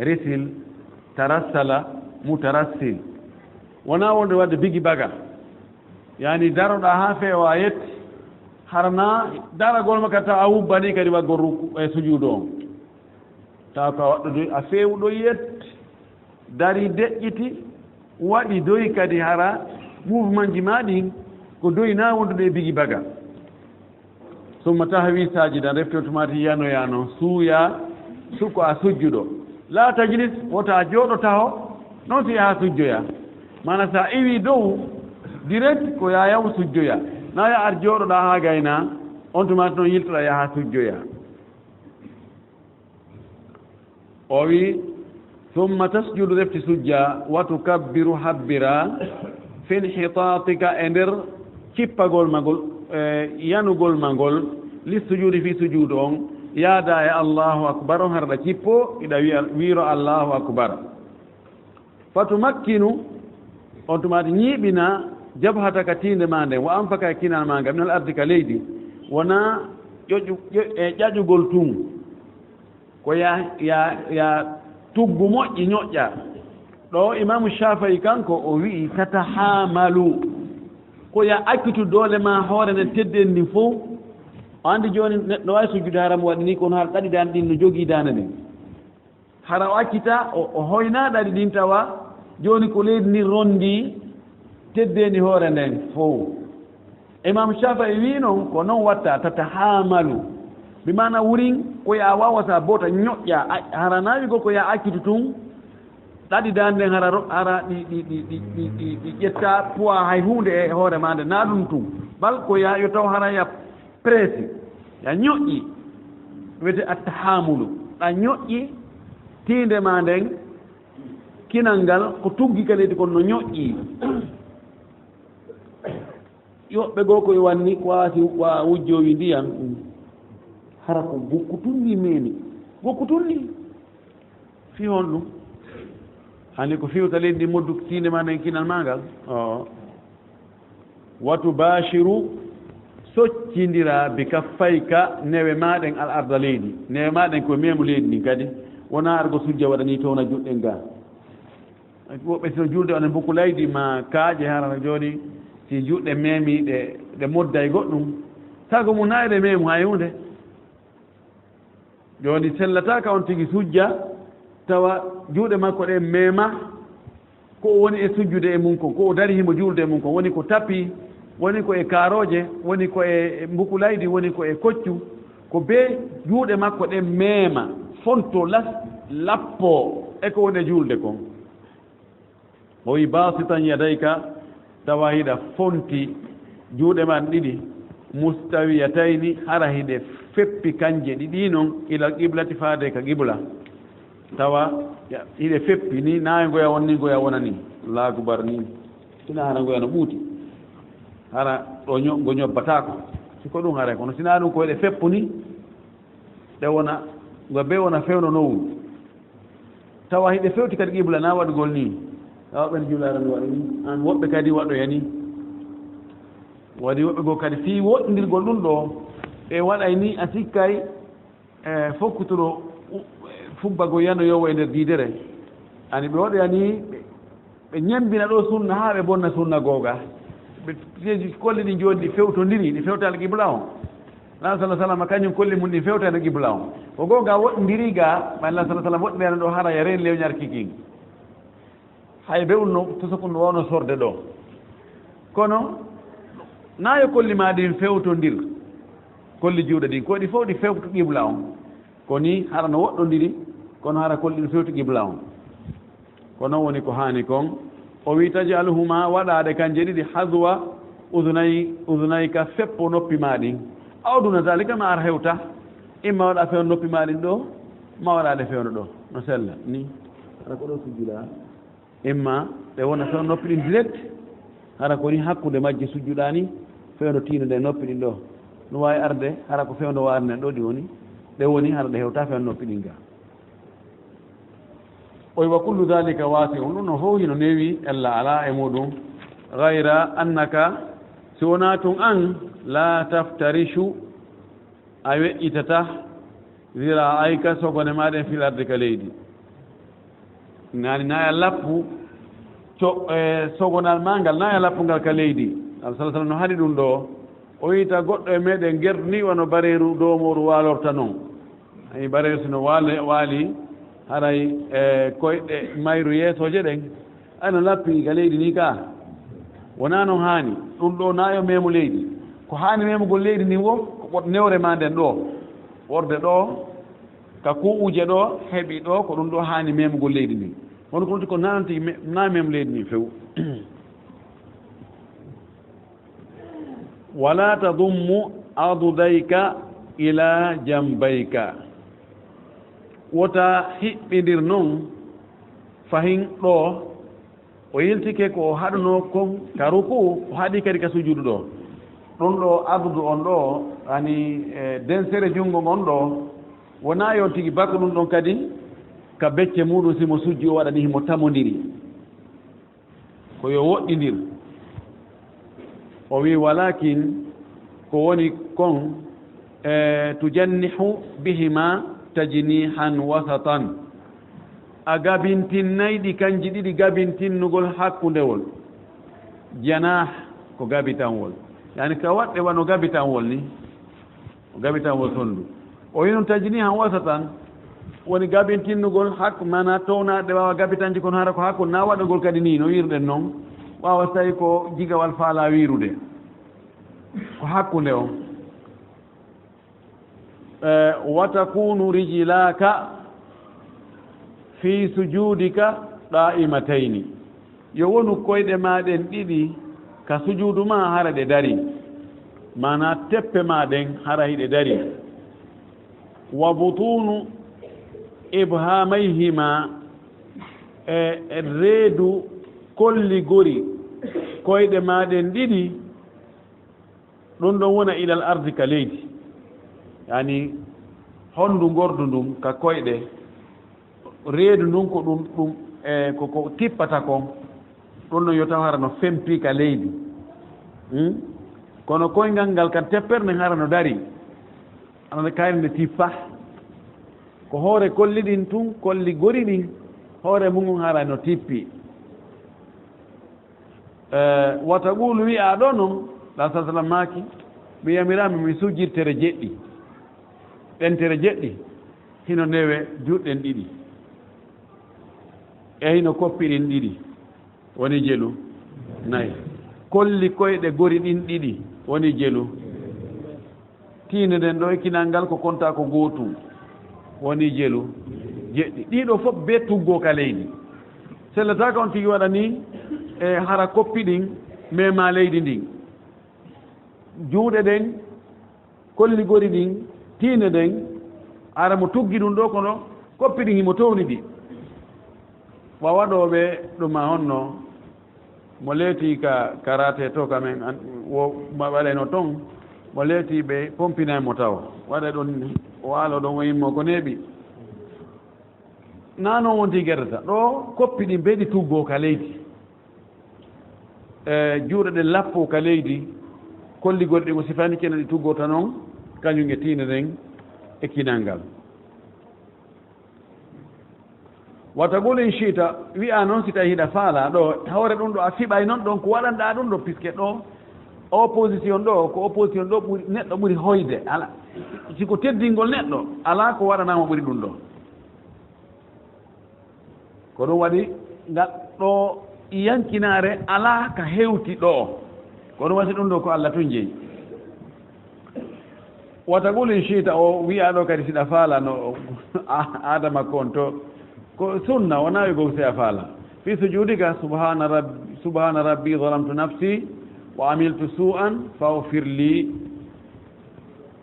risil, tarassala, mutarassil. Wonaa wonde waɗde bigi baga. Yaani daroɗaa haa feewa yetti, harana daragol ma ka tawa a wubbanii kadi waggol ruku e sujuudu on. Tawa ko a waɗɗo doy, a feewuɗo yet, darii deƴƴiti, waɗi doy kadi hara mouvement ji maa ɗin ko doy naa wondude e bigi baga. Summa tahwi saajidan, refti on tumaati yanoyaa non, suuyaa, sukko a sujjuɗo. Laa tajlis, wota a jooɗo taho, non si yaha sujjoyaa. Maana sa iwi dow, direct ko yaa yaw sujjoyaa. Naa yaa ar jooɗoɗaa haa gaynaa, on tumaati non yiltoɗaa yaha sujjoyaa. O wi, "Summa tasjudu", refti sujja, "wa tukabbiru", habbira, "fi inhitaatika", e nder kippagol ma ngol, e yanugol ma ngol, li sujuudi fi sujuudu on, yaada e Allahu akbar on, harɗa kippo, iɗa wiya, wiiro Allahu akbar. Fa tumakkinu, on tumaati ñiiɓina, jabhataka tiinde ma nden, wa anfaka e kinal ma ngal, minal ardi ka leydi, wona ƴoƴu-, ƴo-, e ƴaƴugol tun. Ko ya, ya, ya tuggu moƴƴi ñoƴƴa. Ɗo Imaamu Shaafi'i kanko o wi'i, "Tatahamalu." Ko ya accitu doole ma hoore nden tedden ndin fow. O andi jooni neɗɗo waawi sujjude hara mo waɗi ni, kono hara ɗaɗi dande ɗin no jogii dande nden. Hara o accita, o, o hoyna ɗaɗi ɗin tawa jooni ko leydi ndin rondi teddeendi hoore nden fow. Imam Shafi'i wi non, ko non watta, tatahamalu. Bi maana wurin ko ya wawa sa bota ñoƴƴa, a-, hara na wi ko ko ya accitu tun, Ɗaɗi dande nden hara ro-, hara ɗi, ɗi, ɗi, ɗi, ɗi, ɗi, ɗi ƴetta poids hay huunde e hoore maa nde, na ɗum tun. Bal ko ya, yo taw hara ya presi, ya ñoƴƴi, wiyete attahamulu. Ɗa ñoƴƴi tiinde maa nden, kinal ngal ko tuggi ka leydi kon no ñoƴƴi. Yoɓɓe goo ko yo wanni ko waasi wa wujjowi ndiyan. Hara ko gokku tun ndi meemi. Gokku tun ndi. Fii honɗum? Hani ko fiwta leydi ndi moddu tiinde maa nden kinal maa ngal? Oo. Wa tubashiru, soccindira bi kaffayka newe maa ɗen al arda leydi. Newe maa ɗen ko meemu leydi ndin kadi. Wonaa argo sujja waɗa nii towna juuɗe ɗen gaa. Woɓɓe si no julde on e mbuku laydi ma kaaƴe harana jooni si juuɗe meemi ɗe, ɗe modday goɗɗum. Sago mum na eɗe meemu hay huunde. Jooni sellataaka on tigi sujja tawa juuɗe makko ɗen meema ko o woni e sujjude e mum kon, ko o dari himo juulde e mum kon, woni ko tapi, woni ko e kaarooje, woni ko e mbuku laydi, woni ko e koccu, ko bee juuɗe makko ɗen meema, fonto las, lappoo e ko woni e juulde kon. O wi, "Basitan yadayka," tawa hiɗa fonti juuɗe maa ɗiɗi, "mustawiyatayni," hara hiɗe feppi kanje ɗiɗi non, "ilal qiblati," faade ka qibla. Tawa ya-, hiɗe feppi ni, na e ngoya won ni, ngoya wona ni. Allahu akbar ni. Sina hara ngoya no ɓuuti. Hara ɗo ño-, ngo ñobbataako. Si ko ɗum haray, kono sina ɗum ko hiɗe feppu ni, ɗe wona, ngo be wona fewndo nowru. Tawa hiɗe fewti kadi qibla na waɗugol ni. Tawa ɓen julaare no waɗi ni. An woɓɓe kadi waɗoya ni. Waɗi woɓɓe goo kadi fii woɗɗindirgol ɗum ɗo, ɓe waɗay ni a sikkay, e, fokkutoro u-, fubbagol yanoyoowo e nder diidere. Ani ɓe waɗoya ni, ɓe, ɓe ñembina ɗo sunna haa ɓe bonna sunna googa. Ɓe piyeeji kolli ɗi jooni ɗi fewtondiri, ɗi fewta alqibla on. Nabi sallallahu alaihi wasallam kañum kolli mum ɗin fewtani qibla on. Ko googa woɗɗindiri ga, ɓay Nabi sallallahu alaihi wasallam woɗɗinirano ɗo hara yaren lewñar kikin. Hay be ulno, to sokun wawno sorde ɗo. Kono, na yo kolli ma ɗin fewtondir. Kolli juuɗe ɗin, ko ɗi fof ɗi fewto qibla on. Ko ni hara no woɗɗondiri, kono hara kolli ɗin fewti qibla on. Ko non woni ko haani kon. O wi, "Taj'aluhuma," waɗaade kanje ɗiɗi, "hazwa udhunay-, udhunayka," feppo noppi ma ɗin. "Aw duna zalika," ma ara hewta. Imma waɗa fewndo noppi ma ɗin ɗo, ma waɗaade fewndo ɗo. No sella, ni. Hara ko ɗo sujjuɗa. Imma ɗe wona fewndo noppi ɗin direct, hara ko ni hakkunde majje sujjuɗa ni, fewndo tiindo nde noppi ɗin ɗo. No waawi arde, hara ko fewndo waare nden ɗo ɗi woni. Ɗe woni, hara ɗe hewta fewndo noppi ɗin ga. O wi, "Wa kullu dhalika wasi'un," ɗum no fof hino newi, ella alaa e muɗum. "Ghayra annaka," si wonaa tun an, "la taftarishu," a weƴƴitata, "zira'ayka," sogone maa ɗen, "fil ardi," ka leydi. Nani na ya lappu, co-, e, sogonal maa ngal, na ya lappu ngal ka leydi. Nabi sallallahu alaihi wasallam no haɗi ɗum ɗo. O wiita goɗɗo e meɗen gerɗo ni wano bareeru doomooru waalorta non. Ayi, bareeru si no waale-, waali, haray, e, koyɗe mayru yeesooje ɗen, ay no lappi ka leydi ni ka. Wonaa non haani. Ɗum ɗo na yo meemu leydi. Ko haani meemugol leydi ni wo, ko ɓot-, newre maa nden ɗo. Worde ɗo, ka kuu'uje ɗo, heɓi ɗo, ko ɗum ɗo haani meemugol leydi ni. Kono ko ɗum ko nanti me-, na meemu leydi ni few. "Wala tadummu adudayka ila jambayka." Wota hiɓɓindir non fahin ɗo, o yiltike ko o haɗunoo kon ka ruku, o haɗi kadi ka sujudu ɗo. Ɗum ɗo adudu on ɗo, ani, e, densere junngo ngon ɗo, wonaa yo tigi bako ɗum ɗon kadi ka becce muɗum, si mo sujji o waɗani himo tamondiri. Ko yo woɗɗindir. O wi, "Walakin," ko woni kon, e, "tujannihu bihima tajnihan wasatan." A gabintinnay ɗi kanji ɗiɗi gabintinnugol hakkundewol. Janah ko gabitanwol. Yani ka waɗɗe wano gabitanwol ni. O gabitanwol sondu. O wi noon tajnihan wasatan, woni gabintinnugol hakku, mana townaade waawa gabitanji kono hara ko hakku na waɗugol kadi ni no wiruɗen noon. Waawa so tawi ko jigawal faala wirude. Ko hakkunde on. Eh, "Wa takunu rijlaka fi sujudika qaa'imatayni. Yo wonu koyɗe maa ɗen ɗiɗi ka sujuudu maa hara ɗe darii. Maanaa teppe maa ɗen hara hiɗe darii. Wa butuunu ibhaamayhimaa, e, e reedu kolligori koyɗe maa ɗen ɗiɗi, ɗun ɗon wona ilal ardi ka leydi. Yaani, honndu ngordu ndun ka koyɗe, reedu ndun ko ɗun, ɗun, e, ko, ko tippata kon, ɗun ɗon yo taw hara no fempii ka leydi. Hmm? Kono koyngal ngal kan teppere nden hara no darii. Ana kayre nde tippa. Ko hoore kolli ɗin tun, kolli gori ɗin, hoore mun ngun hara no tippi. Eh, wa taquulu, wi'aa ɗoo non, Laahi sallallahu alaihi wasallam maaki, mi yamiraama mi sujjirtere jeɗɗi. Ɗentere jeɗɗi, hino newe juuɗe ɗen ɗiɗi. E hino koppi ɗin ɗiɗi, woni jelu, nayi. Kolli koyɗe gori ɗin ɗiɗi, woni jelu. Tiinde nden ɗoo e kinal ngal ko kontaa ko gootum, woni jelu jeɗɗi. Ɗii ɗoo fof bee tuggoo ka leydi. Sellataaka on tigi waɗa nii, e hara koppi ɗin memaa leydi ndin. Juuɗe ɗen, kolli gori ɗin, tiinde nden, hara mo tuggi ɗun ɗoo kono koppi ɗin himo towni ɗi. Wa waɗooɓe ɗum a honno? Mo leetii ka karaate to ka men an-, wo ma waɗayno ton, mo leetii ɓe pompinay mo taw. Waɗa ɗon o waalo ɗon o yimmo ko neeɓi. Naa non wonti gerdata. Ɗoo koppi ɗin ɓe ɗi tuggoo ka leydi. E juuɗe ɗen lappoo ka leydi, kolli gori ɗin o sifaani kene ɗi tuggorta non, kañum e tiinde nden e kinal ngal. Wa taqul in shi'ta, wi'aa non si tawii hiɗa faalaa ɗoo, hoore ɗun ɗoo a fiɓay non ɗon ko waɗanɗaa ɗun ɗoo, puisque ɗoo opposition ɗoo, ko opposition ɗoo ɓuri, neɗɗo ɓuri hoyde, alaa. Si ko teddingol neɗɗo, alaa ko waɗanaa mo ɓuri ɗun ɗoo. Ko ɗun waɗi ngal ɗoo yankinaare alaa ka hewti ɗoo. Ko ɗun waɗi ɗun ɗoo ko Alla tun jeyi. Wa taqul in shi'ta, o wi'aa ɗoo kadi si ɗa faalaa no a-, aada makko on to. Ko sunna, wonaa wi'ugol si a faalaa. Fi sujuudika, subhaana rabb-, subhaana rabbi zalamtu nafsi wa amiltu suu'an faghfir li.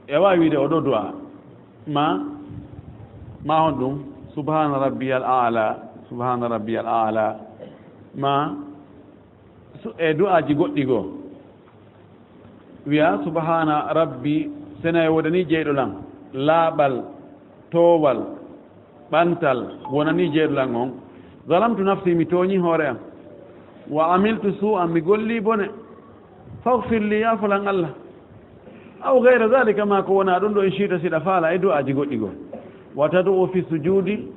E waawi wi'ude oo ɗoo du'aa. Ma, ma honɗun? Subhaana rabbiyal a'la, subhaana rabbiyal a'la. Ma, su-, e du'aaji goɗɗi goo. Wi'a, subhaana rabbi, senay wonanii jeyɗo lan, laaɓal, toowal, ɓantal, wonanii jeyɗo lan on. Zalamtu nafsi, mi tooñii hoore an. Wa amiltu suu'an, mi gollii bone. Faghfir li, yaafo lan Alla. Aw ghayra dhalika, maa ko wonaa ɗun ɗoo, in shi'ta, si ɗa faalaa, e du'aaji goɗɗi goo. Wa tad'u fi sujuudi,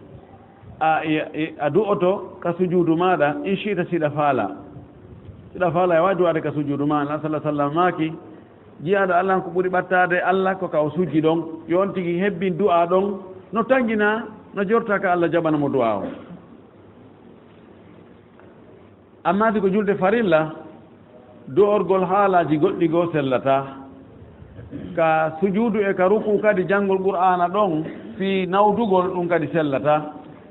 a, a, a du'oto ka sujuudu maaɗa, in shi'ta, si ɗa faalaa. Si ɗa faalaa, e waawi du'aade ka sujuudu maa. Alla sallallahu alaihi wasallam maaki, jiyaaɗo Alla ko ɓuri ɓattaade Alla ko ka o sujji ɗon. Yo on tigi hebbin du'aa ɗon, no tanginaa, no jortaa ka Alla jaɓana mo du'aa on. Ammaa si ko julde farilla, du'orgol haalaaji goɗɗi goo sellataa. Ka sujuudu e ka rukuu kadi, janngol Qur'aana ɗon fii nawdugol, ɗun kadi sellataa.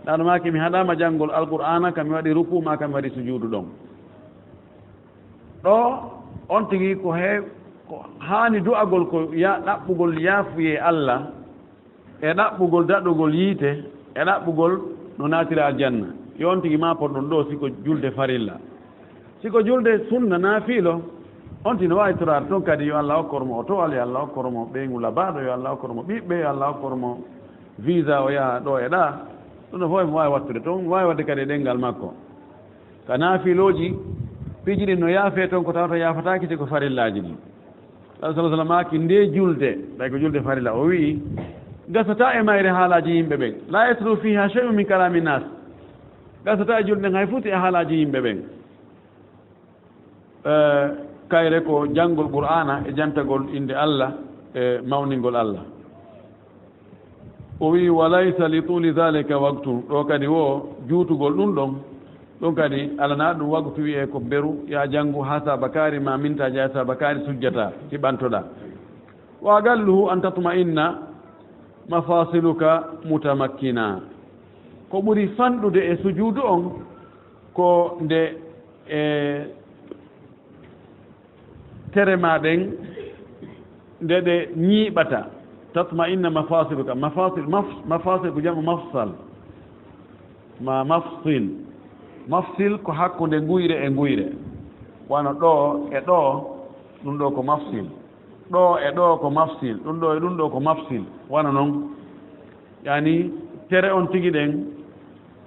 Ɗun maaki mi haɗaama janngol Alqur'aana ka mi waɗi rukuu maa ka mi waɗi sujuudu ɗon. Ɗoo, on tigi ko he-, ko haani du'agol ko ya-, ɗaɓɓugol yaafuyee Alla, e ɗaɓɓugol daɗɗugol yiite, e ɗaɓɓugol no naatira aljanna. Yo on tigi maa poɗɗon ɗoo si ko julde farilla. Si ko julde sunna naafiilo, on tigi no waawi toraade ton kadi, yo Alla okkor mo otoowal, yo Alla okkor mo ɓeyngu labaaɗo, yo Alla okkor mo ɓiɓɓe, yo Alla okkor mo visa o yaha ɗoo e ɗaa. Ɗun ɗoo fof himo waawi wattude ton, waawi waɗde kadi e ɗemngal makko. Ka naafiilooji, piiji ɗin no yaafee ton ko tawata yaafataake si ko farillaaji ɗin. Alla sallallahu alaihi wasallam maaki ndee julde, ɓay ko julde farilla, o wi'i, gasataa e mayre haalaaji yimɓe ɓen. La yasluhu fiha shay'un min kalami nas. Gasataa e julde ngan hay fuu si e haalaaji yimɓe ɓen. Eh, kayre ko janngol Qur'aana e jantagol innde Alla e mawningol Alla. O wi'i, "Wa laysa li tuuli dhalika waqtun." Ɗoo kadi wo juutugol ɗun ɗon, ɗun kadi alanaa ɗun waqtu wi'ee ko beru, yaa janngu haa saabakaari maa mintaaji haa saabakaari sujjataa, si ɓantoɗaa. "Wa aqalluhu an tatma'inna mafasiluka mutamakkina." Ko ɓuri fanɗude e sujuudu on, ko nde e tere ma ɗen, nde ɗe ñiiɓata. Tatma'inna mafasiluka. Mafasil, maf-, mafasil ko jam'u mafsal. Ma mafsil. Mafsil ko hakkunde nguyre e nguyre. Wano ɗo e ɗo, ɗum ɗo ko mafsil. Ɗo e ɗo ko mafsil. Ɗum ɗo e ɗum ɗo ko mafsil. Wano non. Yani, tere on tigi ɗen,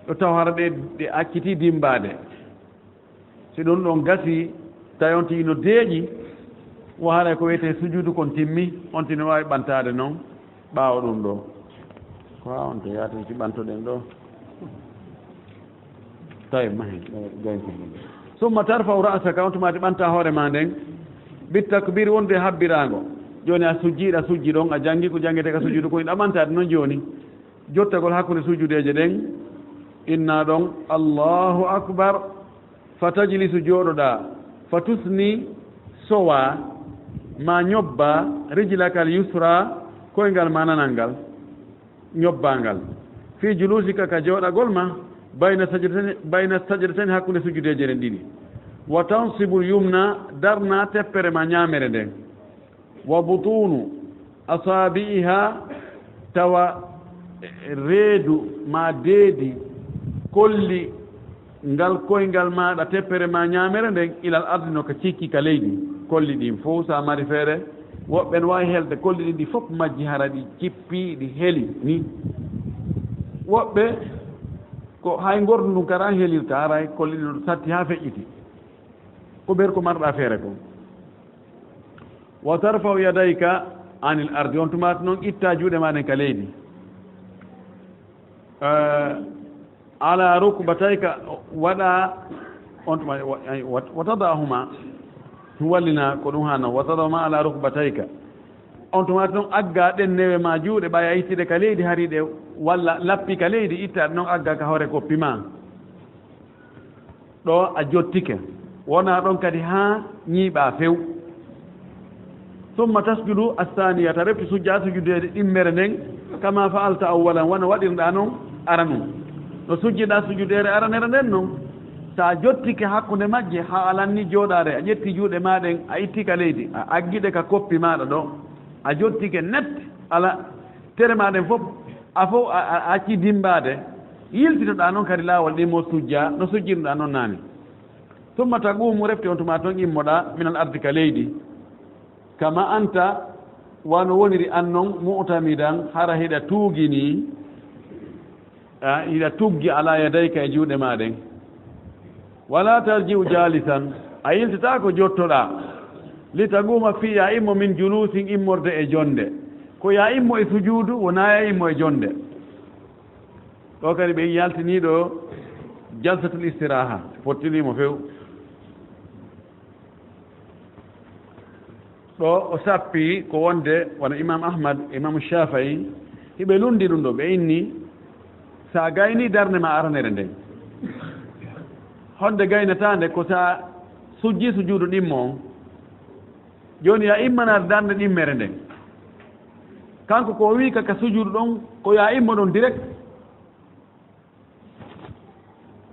ɗo taw hara ɗe, ɗe accitii dimmbaade. Si ɗum ɗon gasii, tawi on tigi no deeƴi, wo haray ko wiyetee sujuudu kon timmi, on tigi no waawi ɓantaade non ɓaawo ɗum ɗo. Ko haa on to yaatin si ɓantoɗen ɗo. Tawi mahi, eh, gaynti. Summa tarfa'u ra'saka, on tuma ti ɓanta hoore ma nden. Bit takbir wonde habbiraango. Jooni a sujji, a sujji ɗon, a janngi ko janngetee ka sujuudu ko, a ɓantaade non jooni. Jottagol hakkunde sujudeeje ɗen, inna ɗon, "Allahu akbar." Fa tajlisu, jooɗoɗaa. Fa tusni, sowaa, ma ñobbaa, rijlakal yusra, koyngal ma nanal ngal. Ñobbaa ngal. Fi julusika, ka jooɗagol ma, bayna sajdatayni, bayna sajdatayni, hakkunde sujudeeje ɗen ɗiɗi. Wa tansibul yumna, darnaa teppere ma ñaamere nden. Wa butunu asaabi'iha, tawa reedu ma deedi kolli ngal koyngal maaɗa, teppere ma ñaamere nden, ilal ardi, no ka cikki ka leydi. Kolli ɗin fow, sa mari feere, woɓɓe no waawi helde kolli ɗin ɗi fof majji, hara ɗi cippi, ɗi heli ni. Woɓɓe ko hay ngordu ndun kara helirta, hara kolli ɗin no satti haa feƴƴiti. Ko ɓeer ko marɗa feere kon. Wa tarfa'u yadayka anil ardi, on tuma non itta juuɗe ma ɗen ka leydi. Eh, ala rukbatayka, waɗa on tuma, wa, wa, wa tada'ahuma, wallina ko ɗum hano, wa tada'ahuma ala rukbatayka. On tuma non agga ɗen newe ma juuɗe ɓay a itti ɗe ka leydi, hari ɗe walla lappi ka leydi, itta ɗe non agga ka hoore koppi ma. Ɗo a jottike, wona ɗon kadi haa ñiiɓaa few. Summa tasjudu assaniyata, refti sujja sujudeede ɗimmere nden, kama fa'alta awwalan, wano waɗirɗaa non aranun. No sujjiɗaa sujudeere aranere nden non, sa jottike hakkunde majje, haa a lanni jooɗaade, a ƴetti juuɗe maa ɗen, a itti ka leydi, a aggi ɗe ka koppi maaɗa ɗo, a jottike net, ala tere maa ɗen fof, a fof a, a, a accii dimmbaade, yiltitoɗaa non kadi laawol ɗin mo sujjaa, no sujjirɗaa non naane. Summa taquumu, refti on tuma ton immoɗaa, minal ardi, ka leydi. Kama anta, wano woniri an non, mu'tamidan, hara hiɗa tuuginii, a, hiɗa tuggi ala yadayka e juuɗe maa ɗen. Wala tarji'u jaalisan, a yiltataako jottoɗaa. Li taquuma fii, yo a immo min juluusin, immorde e jonnde. Ko yo a immo e sujuudu, wonaa yo a immo e jonnde. Ɗo kadi ɓe yaltinii ɗo jalsatul istiraaha, fottinii mo few. Ɗo o sappi ko wonde wano Imam Ahmad, Imam Shafi'i, hiɓe lundi ɗum ɗo, ɓe inni, sa gayni darnde ma aranere nden, honde gaynataande ko sa sujji sujuudu ɗimmo on. Jooni ya immanaade darnde ɗimmere nden. Kanko ko o wi'i ka, ka sujuudu ɗon, ko ya immo ɗon direct.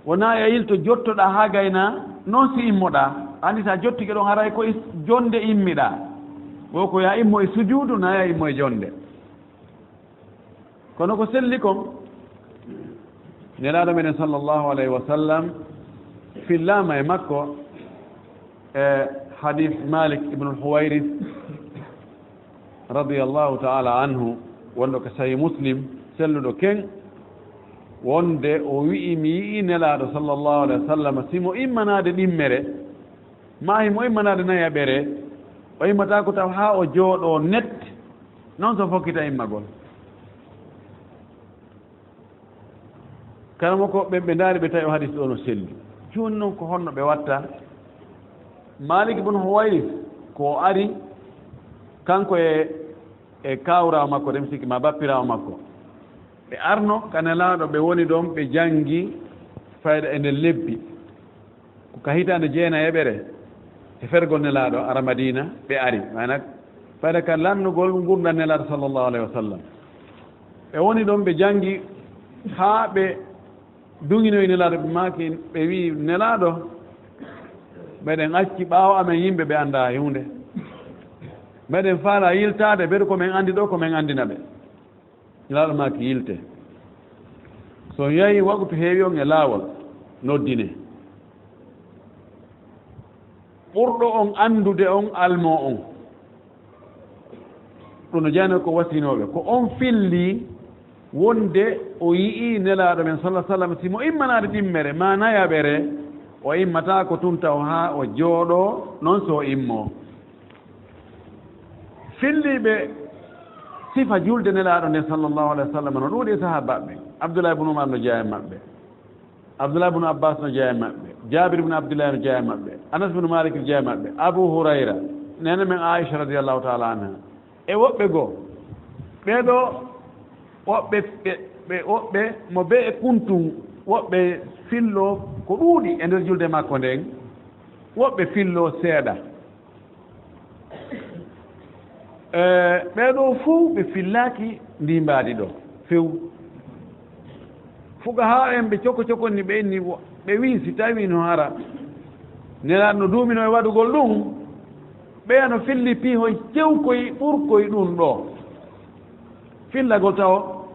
Wonaa e yilto jottoɗaa haa gaynaa, non si immoɗaa. Anndi so a jottike ɗon, haray ko is-, jonnde immiɗaa. Wo ko yo a immo e sujuudu, naa yo a immo e jonnde. Kono ko selli kon, Nelaaɗo meɗen sallallahu alayhi wa sallam fillaama e makko, e hadis Malik ibn al-Huwairis, radiyallahu ta'ala anhu, wonɗo ko Sahih Muslim, selluɗo ken, wonde o wi'i, mi yi'i Nelaaɗo sallallahu alayhi wa sallam, si mo immanaade ɗimmere, maa himo immanaade nayaɓere, o immata ko taw haa o jooɗoo net, non so fokkita immagol. Karamoko ɓe, ɓe ndaari, ɓe tawi o hadis ɗo no selli. Jooni non ko honno ɓe watta? Malik ibn Huwairis ko o ari, kanko e, e kaawraawo makko, ɗen sikki ma bappiraawo makko. Ɓe arno ka Nelaaɗo, ɓe woni ɗon, ɓe janngi fayda e nder lebbi. Ko ka hitaande jeenayeɓere e fergol Nelaaɗo ara Madiina, ɓe ari. Maana, fayda ka lannugol ngurndan Nelaaɗo sallallahu alayhi wa sallam. Ɓe woni ɗon, ɓe janngi haa ɓe Duŋinoyi Nelaaɗo, ɓe maaki, ɓe wi'i, "Nelaaɗo, meɗen acci ɓaawo amen yimɓe ɓe anndaa huunde. Meɗen faala yiltaade, beru ko men anndi ɗo, ko men anndina ɓe." Nelaaɗo maaki, "Yilte. So on yahi, wakutu heewi on e laawol, noddine. Ɓurɗo on anndude on almoo on." Ɗum no jeyanoo ko wasinooɓe. Ko on filli wonde o yi'i Nelaaɗo men, sallallahu alaihi wasallam, si mo immanaade ɗimmere, maa nayaɓere, o immataako tun taw haa o jooɗoo, non so o immoo. Filliiɓe sifa julde Nelaaɗo nden, sallallahu alaihi wasallam, no ɗuuɗi e sahaabaaɓe ɓen. Abdullah ibn Umar no jeyaa e maɓɓe. Abdullah ibn Abbas no jeyaa e maɓɓe. Jaabir ibn Abdullah no jeyaa e maɓɓe. Anas ibn Malik no jeyaa e maɓɓe. Abu Hurayra, neene men Aisha radiyallahu ta'ala anha. E woɓɓe goo. Ɓee ɗoo, woɓɓe, ɓe, ɓe, woɓɓe mo be e kuntun, woɓɓe filloo ko ɗuuɗi e nder julde makko nden, woɓɓe filloo seeɗa. E, ɓee ɗoo fow ɓe fillaaki ndii mbaadi ɗoo few. Fuqahaa en ɓe coko cokonni ɓe inni wo-, ɓe wi'i si tawii no hara Nelaaɗo no duuminoo e waɗugol ɗum, ɓeya no filli piihoy cewkoy ɓurkoy ɗum ɗoo. Fillagol tawo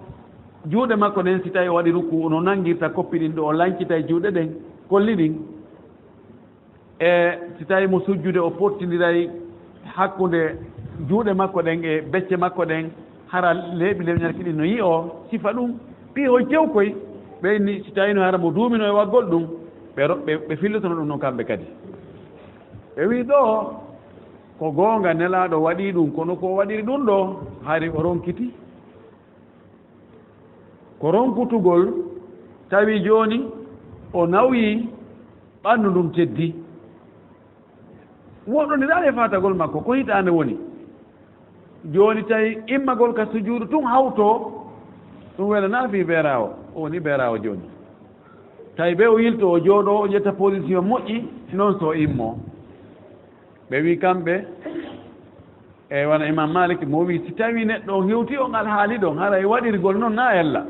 juuɗe makko ɗen, si tawii o waɗi ruku, no nangirta koppi ɗin ɗoo, o lancitay juuɗe ɗen, kolli ɗin. E si tawii mo sujjude, o pottindiray hakkunde juuɗe makko ɗen e becce makko ɗen, hara leeɓi lewñarki ɗin no yi'oo, sifa ɗum, piihoy cewkoy, ɓe inni, si tawii no hara mo duuminoo e waggol ɗum, ɓe ro-, ɓe, ɓe fillotono ɗum non kamɓe kadi. Ɓe wi'i ɗoo, ko goonga Nelaaɗo waɗii ɗum, kono ko o waɗiri ɗum ɗoo, hari o ronkiti. Ko ronkutugol, tawi jooni o nawyii, ɓanndu ndun teddii. Woɗɗondiraali e faatagol makko, ko hitaande woni. Jooni tawi immagol ka sujuudu tun hawtoo, ɗum welanaa fii beeraawo, o woni beeraawo jooni. Tawi be o yiltoo, o jooɗoo, o ƴetta position moƴƴi, non so o immoo. Ɓe wi'i kamɓe, E wano Imam Malik mo wi'i, si tawii neɗɗo on hewtii on alhaali ɗon, haray waɗirgol non na ella.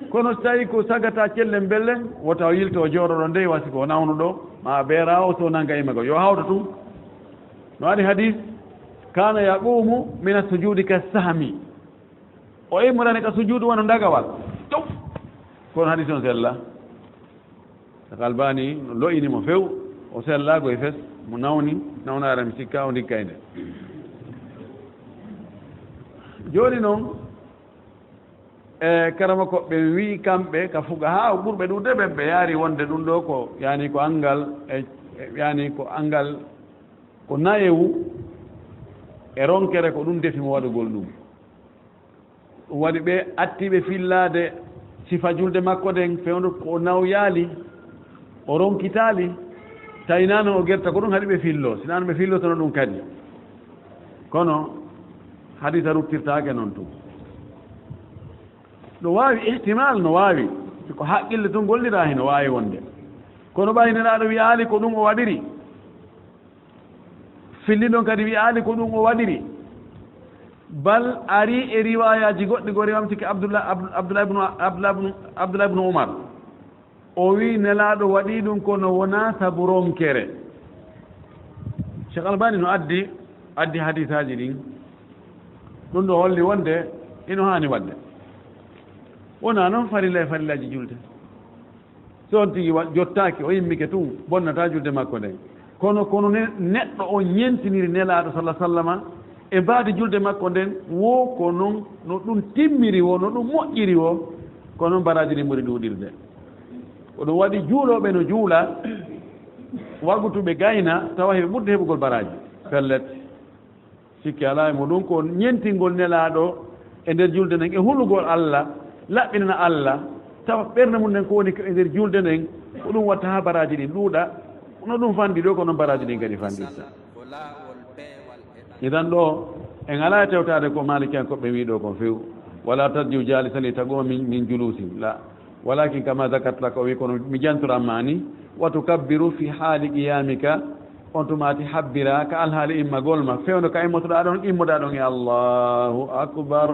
Kono si tawii ko sagata cellen bellen, wota o yilto o jooɗo ɗon dey, wasi ko o nawnuɗo, ma beeraawo, so nanga immagol, yo hawta tun. No ari hadis, "Kana yaqumu mina sujudi ka sahmi." O immorani ka sujuudu wano dagawal. Tow! Kono hadis on sella. Cheikh Albani no lo'ini mo few, o sellaago e fes, mo nawni, nawnaare mi sikka o ndikkay nde. Jooni non, e karama ko ɓe wi'i kamɓe ka fuqahaa o ɓurɓe ɗuuɗude ɓen, ɓe yaari wonde ɗum ɗo ko, yani ko anngal, e, e, yani ko anngal, ko nayewu e ronkere, ko ɗum defi mo waɗugol ɗum. Ɗum waɗi ɓe atti ɓe fillaade sifa julde makko nden, fewndo ko o nawyaali, o ronkitaali, tawi naa no o gerta, ko ɗum haɗi ɓe filloo, si naa no ɓe fillotono ɗum kadi. Kono hadiisa ruttirtaake noon tun. No waawi, ihtimaal no waawi, ko haqqille tun golliraa, hino waawi wonde. Kono ɓay Nelaaɗo wi'aali ko ɗum o waɗiri. Filli ɗon kadi wi'aali ko ɗum o waɗiri. Bal ari e riwaayaaji goɗɗi, go riwaamtiki Abdullah, Abd-, Abdullah ibn, Abdullah ibn, Abdullah ibn Umar. O wi'i Nelaaɗo waɗii ɗum kono wonaa sabu ronkere. Cheikh Albani no addi, addi hadiisaaji ɗin. Ɗum ɗo holli wonde ino haani waɗde. Wonaa noon farilla e farillaaji julde. So on tigi wa-, jottaaki, o immike tun, bonnataa julde makko nden. Kono, kono ne, neɗɗo on ñentiniri Nelaaɗo salla sallama e mbaadi julde makko nden, wo ko non no ɗum timmiri wo, no ɗum moƴƴiri wo, ko non baraaji ɗin ɓuri ɗuuɗirde. Ko ɗum waɗi juulooɓe no juula, wagutuɓe gayna, tawa heɓe ɓurde heɓugol baraaji. Pellet. Sikke alaa e muɗum, ko ñentingol Nelaaɗo e nder julde nden, e hulugol Alla, laɓɓinana Alla, tawa ɓernde mum nden ko woni ko e nder julde nden, ko ɗum watta haa baraaji ɗin ɗuuɗa. No ɗum fanɗi ɗo, ko noon baraaji ɗin kadi fanɗirta. Idan ɗo, en alaa e tewtaade ko Maalikiyankoɓe wii ɗo kon few. Wala tadju jalisan li taquma min, min julusin. La. Walakin kama zakartu laka, o wi kono mi jantoran ma ni, wa tukabbiru fi hali qiyamika, on tuma a habbira ka alhaali immagol ma, fewndo ka immotoɗaa ɗon, immoɗaa ɗon e Allahu akbar,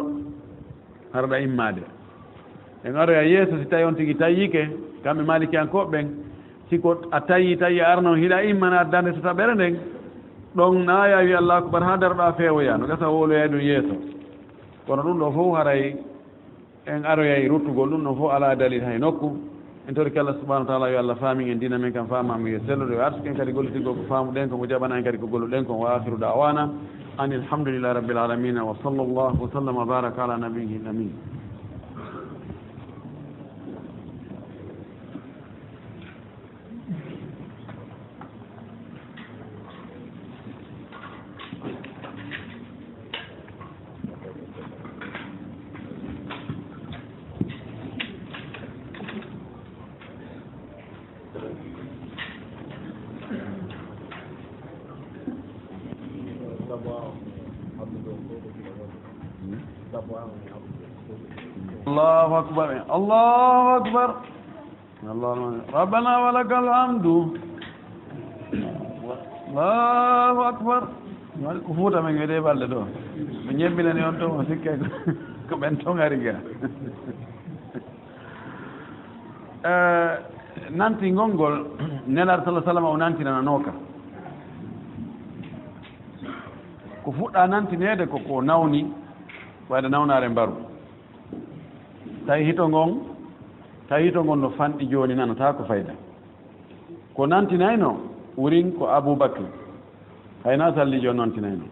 harɗa immaade. En aroya yeeso si tawi on tigi tayyike, kamɓe maalikiyankooɓe ɓen, si ko a tayi, tayi a arno hiɗa immana addande tataɓere nden, ɗon naaya wi Allahu akbar haa daroɗaa feewoya, no gasa wowloyay ɗum yeeso. Kono ɗum ɗo fof haray en aroyay ruttugol ɗum ɗon fof alaa dalil hay nokku. En torike Allah subhanahu wa taala yo Allah faamin en diina men kan faamamu yo sellude o arsuki en kadi gollitirgol ko faamuɗen kon o jaɓana en kadi ko golluɗen kon. Wa akhiru da'wana anil hamdulillahi rabbil alamina wa sallallahu wa sallama wa baraka ala nabiyil amin. Allahu akbar, Allahu akbar. Allahu akbar. Rabbana wa lakal hamdu. Allahu akbar. Ko Fuuta men wiyetee ɓalɗe ɗo. Ɓe ñemmbinani on toon, o sikkay ko, ko ɓen toon ari ga. Eh, nantingol ngol, Nelaaɗo sallallahu alaihi wasallam o nantinananooka. Ko fuɗɗa nantineede ko, ko nawni, wayde nawnaare mbaru. Tawi hito ngon, tawi hito ngon no fanɗi jooni, nanataa ko fayda. Ko nantinayno wurin ko Abubakri. Hayna sallijo nantinayno.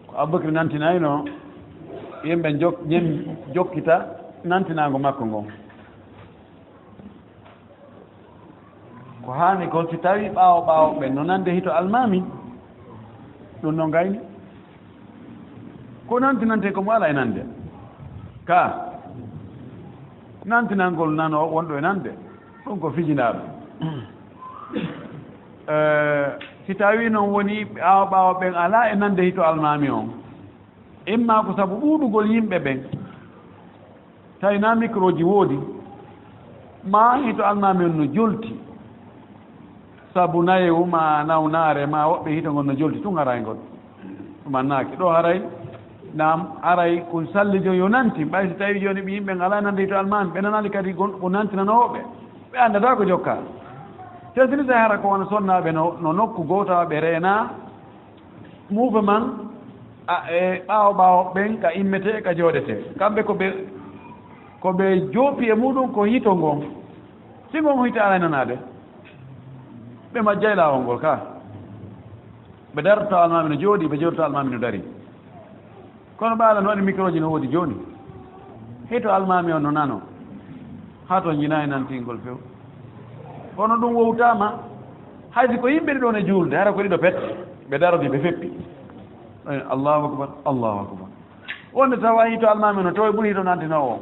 Ko Abubakri nantinayno, yimɓe jok-, ñem-, jokkita nantinaango makko ngon. Ko haani kon, si tawi ɓaawo ɓaawo ɓen no nande hito almaami, ɗum no ngayni. Ko nantinante ko mo ala e nande. Ka nantinangol nano wonɗo e nande, ɗum ko fijinaaɗo. Eh, si tawi noon woni ɓaawo ɓaawo ɓen ala e nande hito almaami on, imma ko sabu ɗuuɗugol yimɓe ɓen, tawi na microji woodi, ma hito almaami on no jolti, sabu nayewu ma nawnaare ma woɓɓe hito ngon no jolti tun haray ngol. Ɗum annaaki. Ɗo haray, naam, haray ko sallijo yo nanti, ɓay si tawi jooni ɓe yimɓe ngalaa nande hito almaami, ɓe nanaali kadi gon-, ko nantinanooɓe, ɓe anndataa ko jokkaa. Te sini tawi hara ko wona sonnaaɓe no, no nokku gooto ɓe reenaa, Muufe man, a, e ɓaawo ɓaawo ɓen ka immetee, ka jooɗetee. Kamɓe ko ɓe, ko ɓe joopi e muuɗum ko hito ngon. Si ngon hito alaa e nanaade, ɓe majjay laawol ngol ka. Ɓe darto almaami no jooɗii, ɓe jooɗto almaami no darii. Kono ɓaala no waɗi microji no woodi jooni. Hito almaami on no nano. Haa to njinaa e nantingol few. Kono ɗum wowtaama. Hay si ko yimɓe ɗiɗo ne juulde, hara ko ɗiɗo pet. Ɓe darodi, ɓe feppi. Eh, Allahu akbar, Allahu akbar. Wonde tawa hito almaami no, tawa ɓuri hito nantinoowo.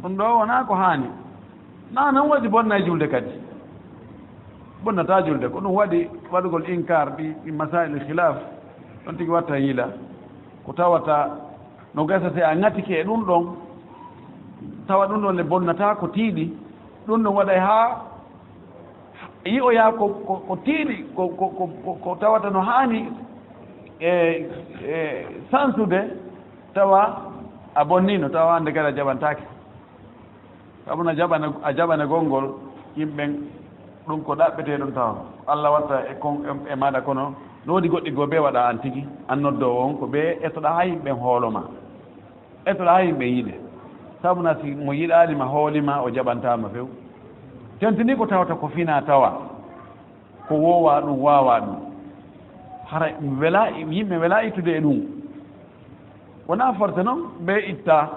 Ɗum ɗo wonaa ko haani. Na noon waɗi bonna e julde kadi. Bonnataa julde, ko ɗum waɗi waɗugol inkaar ɗi, ɗi masaa'il khilaf. Ɗon tigi watta yiila. Ko tawata no gasa si a ŋatike e ɗum ɗon, tawa ɗum ɗon ne bonnataa ko tiiɗi. Ɗum ɗon waɗay haa yi'oyaa ko, ko, ko tiiɗi, ko, ko, ko, ko, ko tawata no haani e, e sansude, tawa a bonniino, tawa hannde kadi a jaɓantaake. Sabu no jaɓana, a jaɓanagol ngol yimɓe ɓen, ɗum ko ɗaɓɓetee ɗum tawa. Ko Allah watta e kon, e, e maaɗa, kono no woodi goɗɗi goo ɓe waɗa an tigi, an noddoowo on, ko ɓe etoɗaa haa yimɓe ɓen hoolo ma. Etoɗaa haa yimɓe yiɗe. Sabu na si mo yiɗaali ma, hooli ma, o jaɓantaa ma few. Tentini ko tawata ko fina tawa. Ko woowaa ɗum, waawaa ɗum. Hara welaa, yimɓe welaa ittude e ɗum. Wonaa forcé noon, ɓe itta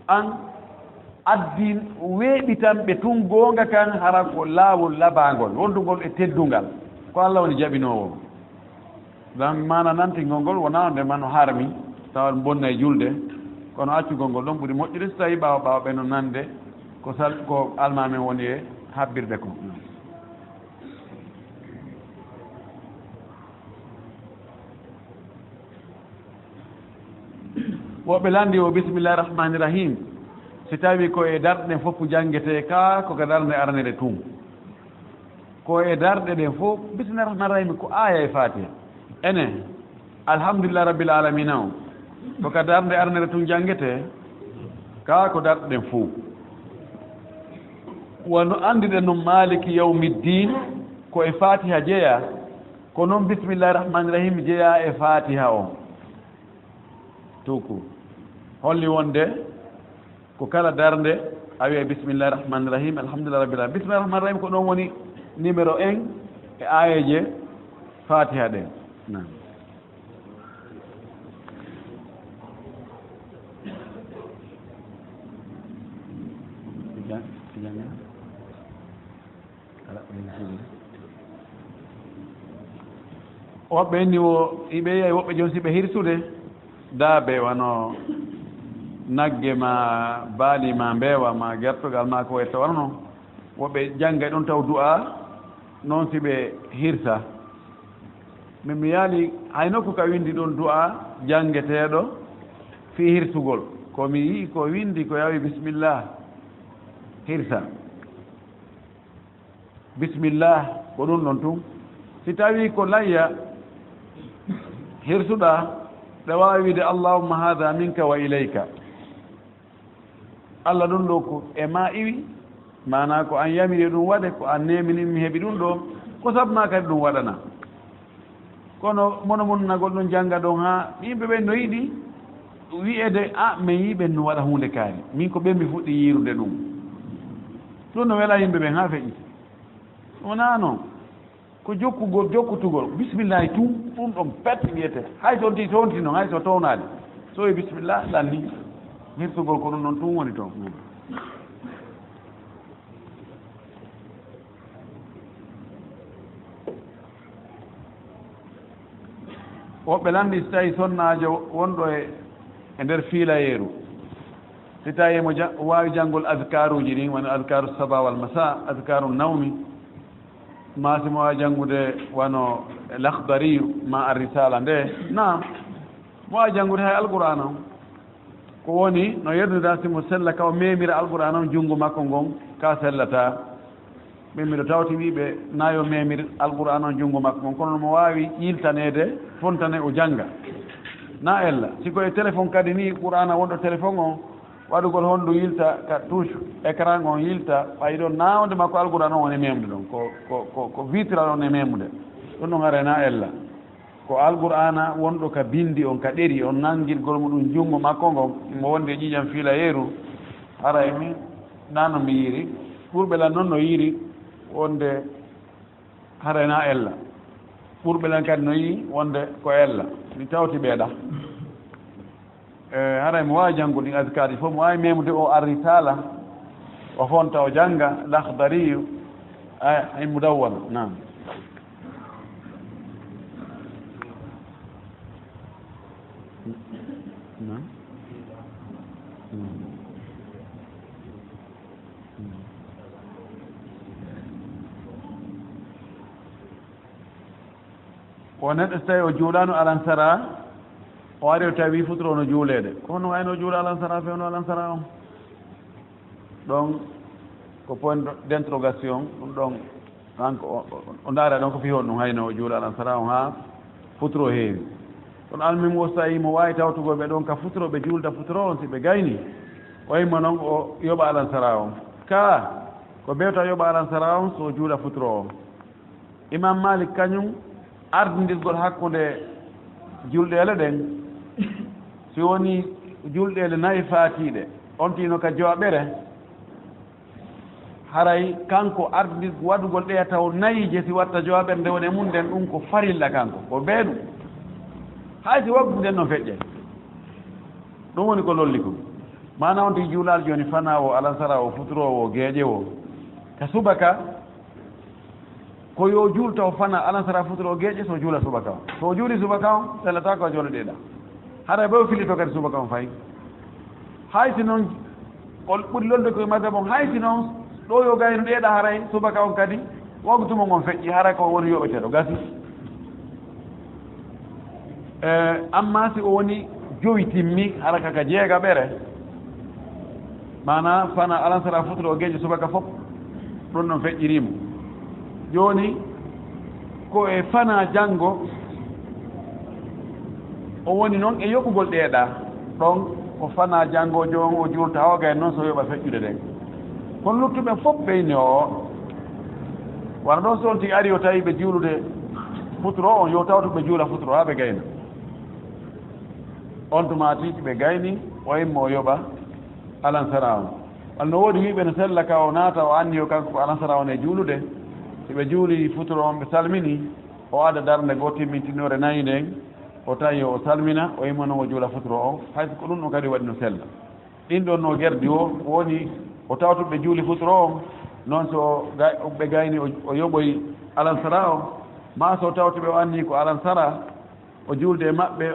an, addi weeɓitan ɓe tun goonga kan, hara ko laawol labaangol, wondungol e teddungal. Ko Allah woni jaɓinoowo. Ɗan maana nantingol ngol wonaa nde mano harmi, tawa bonna e julde, kono accugol ngol ɗon ɓuri moƴƴude so tawi ɓaawo ɓaawo ɓe no nande ko sal-, ko almaami woni e habbirde kon. Woɓɓe lanndi o, bismillahi rahmani rahim. Si tawi ko e darɗe ɗen fof janngetee ka, ko ka darnde arnere tun. Ko e darɗe ɗen fof, bismillahi rahmani rahim, ko aaya e Faatiha. Ene, alhamdulillahi rabbil alamina o. Ko ka darnde arnere tun janngetee, kaa ko darɗe ɗen fow. Wano anndirɗen non, Maaliki yawmi ddiin, ko e Faatiha jeyaa, ko non Bismillaahi Rahmaani Rahiim jeyaa e Faatiha on. Tuku. Holli wonde ko kala darnde a wi'ay Bismillaahi Rahmaani Rahiim, Alhamdulillaahi Rabbil Aalamiin. Bismillaahi Rahmaani Rahiim ko ɗon woni numéro un e aayeeje Faatiha ɗen. Naam. Woɓɓe inni wo, iɓe yi'ay woɓɓe jon si ɓe hirsude daabe wano nagge ma baali ma mbeewa ma gertogal ma ko wetta wano non. Woɓɓe janngay ɗon taw du'a non si ɓe hirsa. Min mi yaali hay nokku ka windi ɗon du'a janngeteeɗo fii hirsugol. Ko mi yi'i ko windi ko yawi bismillah hirsa. Bismillah, ko ɗum ɗon tun. Si tawii ko layya hirsuɗaa, ɗa waawi wiide, "Allahumma haadha minka wa ilayka." Allah, ɗum ɗo ko e maa iwi, maanaa ko an yamiri ɗum waɗe, ko an neemini mi heɓi ɗum ɗo, ko sabu maa kadi ɗum waɗana. Kono mono monnagol ɗum jannga ɗon haa yimɓe ɓen no yiɗi wi'ede, "A, min yi'i ɓen no waɗa huunde kaari. Min ko ɓen mi fuɗɗi yiirude ɗum." Ɗum no wela yimɓe ɓen haa feƴƴi. Wonaa non. Ko jokkugol, jokkutugol. Bismillaahi tun, ɗum ɗon pet wiyete. Hay so on tii toonti non, hay so townaali. So e bismillah, lanni. Hirsugol ko ɗum ɗon tun woni toon. Woɓɓe lanndi si tawii sonnaajo wonɗo e, e nder fiilayeeru, si tawii mo ja-, waawi janngol azkaaruuji ɗin, woni azkaaru saba wal masa, azkaaru nawmi, maa si mo waawi janngude wano Lakhdariyu maa Ar-Risaala nde, naam, mo waawi janngude hay Alqur'aana on. Ko woni, no yernira si mo sella ka o memira Alqur'aana on junngo makko ngon, ka sellataa. Min miɗo tawti wi'ɓe, na yo memir Alqur'aana on junngo makko ngon, kono no mo waawi yiltaneede, fontane o jannga. Na ella, si ko e téléphone kadi ni, Qur'aana wonɗo téléphone on, waɗugol hondu yilta ka touche écran on yilta, ɓay ɗon na wonde makko Alqur'aana on woni memde ɗon, ko, ko, ko, ko vitre on e memude. Ɗum ɗon haray na ella. Ko Alqur'aana wonɗo ka bindi on, ka ɗeri on, nanngirgol mo ɗum junngo makko ngon, mo wonde ƴiiƴam fiilayeeru, haray min na no mi yiiri. Ɓurɓe lan non no yiiri wonde haray na ella. Ɓurɓe lan kadi no yi'i wonde ko ella. Mi tawti ɓe ɗa. E, haray mo waawi janngude ɗin azkaari fof, mo waawi memude o Ar-Risaala, o fonta, o jannga Lakhdariyu, ay, ay Mudawwana, naam. Naam. O neɗɗo so tawii o juulaano alansara, o ari o tawi futuro no juuleede. Ko honno wayno o juula alansara, fewndo alansara on? Ɗon ko point d'interrogation, ɗum ɗon kanko o, o, o ndaara ɗon ko fii honɗum hayno o juula alansara on haa futuro heewi. Kono almuhim wo so tawii mo waawi tawtugol ɓe ɗon ka futuro, ɓe juulda futuro on si ɓe gayni, o imma non o yoɓa alansara on. Kaa ko bewta yoɓa alansara on so o juula futuro on. Imam Malik kañum ardindirgol hakkunde julɗeele ɗen, si woni julɗeele nayi faatiiɗe, on tino ka jowaɓere, haray kanko ardindir waɗugol ɗeya taw nayi je si watta jowaɓere nde woni e mum nden, ɗum ko farilla kanko, ko beeɗu. Hay si waggu nden no feƴƴay. Ɗum woni ko lolli kon. Maana on tigi juulaali jooni fana o, alansara o, futuro o, geeƴe o. Ka subaka, ko yo juul taw fana alansara futuro geeƴe so juula subaka on. So o juuli subaka on, sellata ko a jooni ɗeɗa. Haray bo o filito kadi subaka on fay. Hay si non, ko ɓuri lolde ko e madhab on, hay si non, ɗo yo gayno ɗeɗa haray subaka on kadi, wagtu mo ngon feƴƴi, haray ko woni yoɓeteɗo, gasi. E, amma si o woni jowi timmi, hara kaka jeegaɓere, maana fana alansara futuro geeƴe subaka fof, ɗum ɗon feƴƴirimo. Jooni, ko e fana janngo, O woni noon e yoɓugol ɗee ɗa. Ɗon ko fanaa janngoojo on, o juulta hawgay noon so yoɓa feƴƴude ɗen. Kono luttuɓe fof ɓe inni o, wano ɗon so on tigi ari o tawi ɓe juulude futuro on, yo tawtu ɓe juula futuro haa ɓe gayna. On tuma tigi ɓe gayni, o immo o yoɓa alansara on. Walla no woodi wi'ɓe no sella ka o naata, o anniyo kanko ko alansara on e juulude. Si ɓe juuli futuro on, ɓe salmini, o ada darnde goo timmintinore nayi nden, o tawi o salmina, o imma noon o juula futuro on, hay so ko ɗum ɗon kadi waɗi no sella. Ɗin ɗon no gerdi o woni, o tawtuɓe juuli futuro on, noon so ga-, ɓe gayni o, o yoɓoy alansara on, maa so tawtuɓe o anni ko alansara, o juulde e maɓɓe,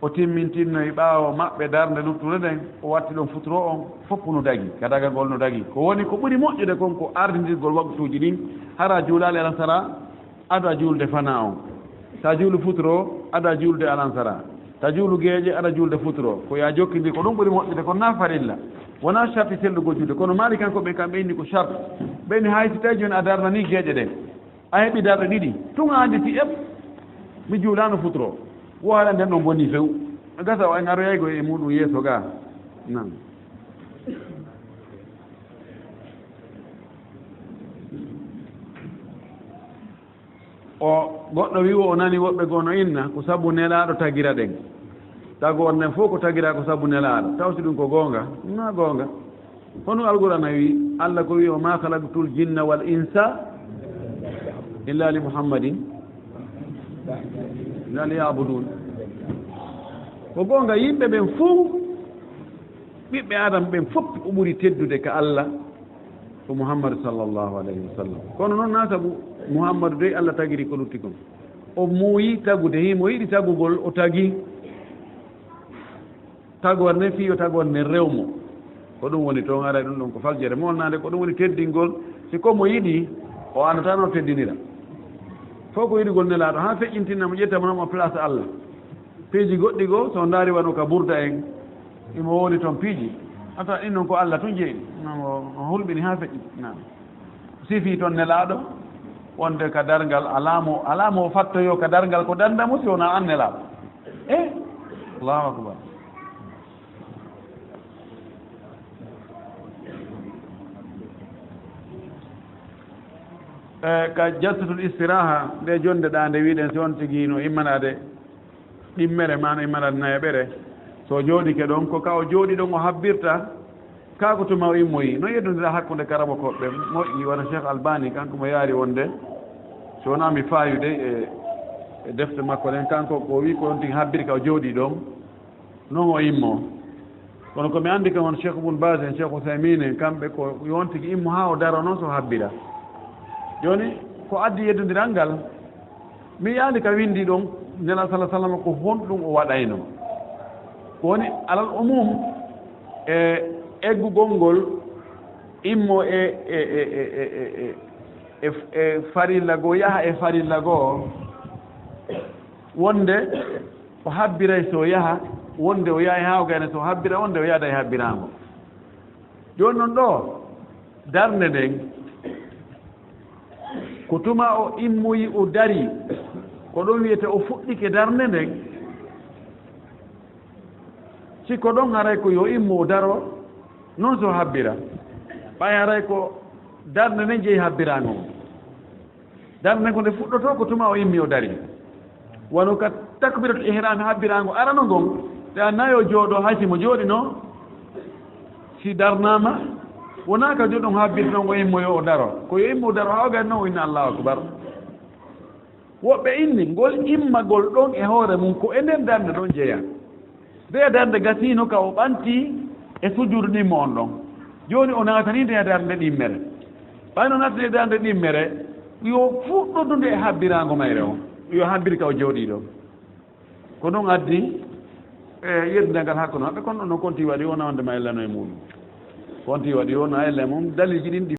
o timmintinnoy ɓaawo maɓɓe darnde luttunde nden, o watti ɗon futuro on, fof no dagi, ka dagagol no dagi. Ko woni ko ɓuri moƴƴude kon ko ardindirgol waqtuuji ɗin, hara juulaali alansara, ada juulde fanaa on. Ta juulu futuro, ada juulde alansara. Ta juulu geeƴe, ada juulde futuro. Ko ya jokkindi, ko ɗum ɓuri moƴƴude, kono na farilla. Wona sharti sellugol juulde, kono Maali kanko ɓe kam ɓe inni ko sharti. Ɓe inni hay si tawi jooni a darnani geeƴe ɗen. A heɓi darɗe ɗiɗi. Tun a anndi si eɓ, mi juulaano futuro. Wo haɗa nden ɗon bonni few. Gasa o en aroyaygo e muɗum yeeso ga. Nan. O goɗɗo wi'o o nani woɓɓe goo no inna, ko sabu Nelaaɗo tagira ɗen. Tagoore nden fof ko tagira ko sabu Nelaaɗo. Taw si ɗum ko goonga? Naa goonga. Hono Alqur'aana wi, Allah ko wi, "Wa ma khalaqtul jinna wal insa illa li Muhammadin, illa li ya'budun." Ko goonga, yimɓe ɓen fof, ɓiɓɓe Aadama ɓen fof, o ɓuri teddude ka Allah ko Muhammadu sallallahu alayhi wa sallam. Kono noon, na sabu Muhammadu dey Allah tagiri ko lutti kon. O muuyi tagude, himo yiɗi tagugol, o tagi. Tagoore nden, fii yo tagoore nden rew mo. Ko ɗum woni toon, aray ɗum ɗon ko faljere mo wonnaande, ko ɗum woni teddingol. Si ko mo yiɗi, o anndataa no teddinira. Fof ko yiɗugol Nelaaɗo, haa feƴƴintinna mo, ƴetta mo, nama place Allah. Piiji goɗɗi goo, so ndaari wano ka Burda en, imo woodi toon piiji. Ata ɗin non ko Allah tun jeyi. Nam o, o hulɓini haa feƴƴi. Nam. Sifi toon Nelaaɗo, wonde ka darngal, alaa mo, alaa mo fattoyo ka darngal ko darnda mo si wonaa an Nelaaɗo. Eh? Allahu akbar. Eh, ka jalsatul istiraaha, nde jonde ɗaa nde wiɗen si on tigi no immanaade ɗimmere maa no immanaade nayaɓere, so jooɗike ɗon, ko ka o jooɗi ɗon o habbirta, kaa ko tuma o immoyi. No yeddondira hakkunde karabokooɓe moƴƴi, wano Cheikh Albani, kanko mo yaari wonde, so wonaa mi faayude e, e defte makko ɗen, kanko ko o wi ko on tigi habbiri ka o jooɗi ɗon. Non o immo. Kono ko mi anndi kam, on Cheikh Ibn Baz en, Cheikh Uthaymin en, kamɓe ko yo on tigi immo haa o daro, non so habbira. Jooni, ko addi yeddondiral ngal, mi yiyaali ka winndi ɗon, Nela sala sallam, ko honɗum o waɗayno? Ko woni, alal umum, e eggugol ngol, immo e, e, e farilla goo, yaha e farilla goo, wonde o habbiray so yaha, wonde o yahay haa o gayna so habbira, wonde o yaada e habbiraango. Jooni non ɗoo, darnde nden, ko tuma o immoyi o dari, ko ɗon wiyete o fuɗɗike darnde nden. Si ko ɗon haray ko yo immo o daro, non so habbira. Ɓay haray ko darnde nden jeyi habbiraango. Darnde ko nde fuɗɗotoo ko tuma o immi o dari. Wano ka takbiratul ihram habbiraango arano ngon, ɓe annayi o jooɗo hay si mo jooɗino, si darnaama, wonaa ka jooɗon habbirta non o immo yo o daro. Ko yo immo o daro haa o gayna non o inna Allahu akbar. Woɓɓe inni ngol immagol ɗon e hoore mum ko e nden darnde ɗon jeyaa. Nde darnde gasiino ka o ɓanti e sujuudu ɗimmo on ɗon. Jooni o naatanii nde darnde ɗimmere. Ɓay no naatanii darnde ɗimmere, yo fuɗɗodude e habbiraango mayre on. Yo habbir ka o jooɗii ɗon. Ko ɗum addi, e, yeddunde ngal hakkunde maɓɓe, kono ɗum no konti waɗi wona wonde ma ellano e muɗum. Konti waɗi wona elle mum, daliiji ɗin ɗi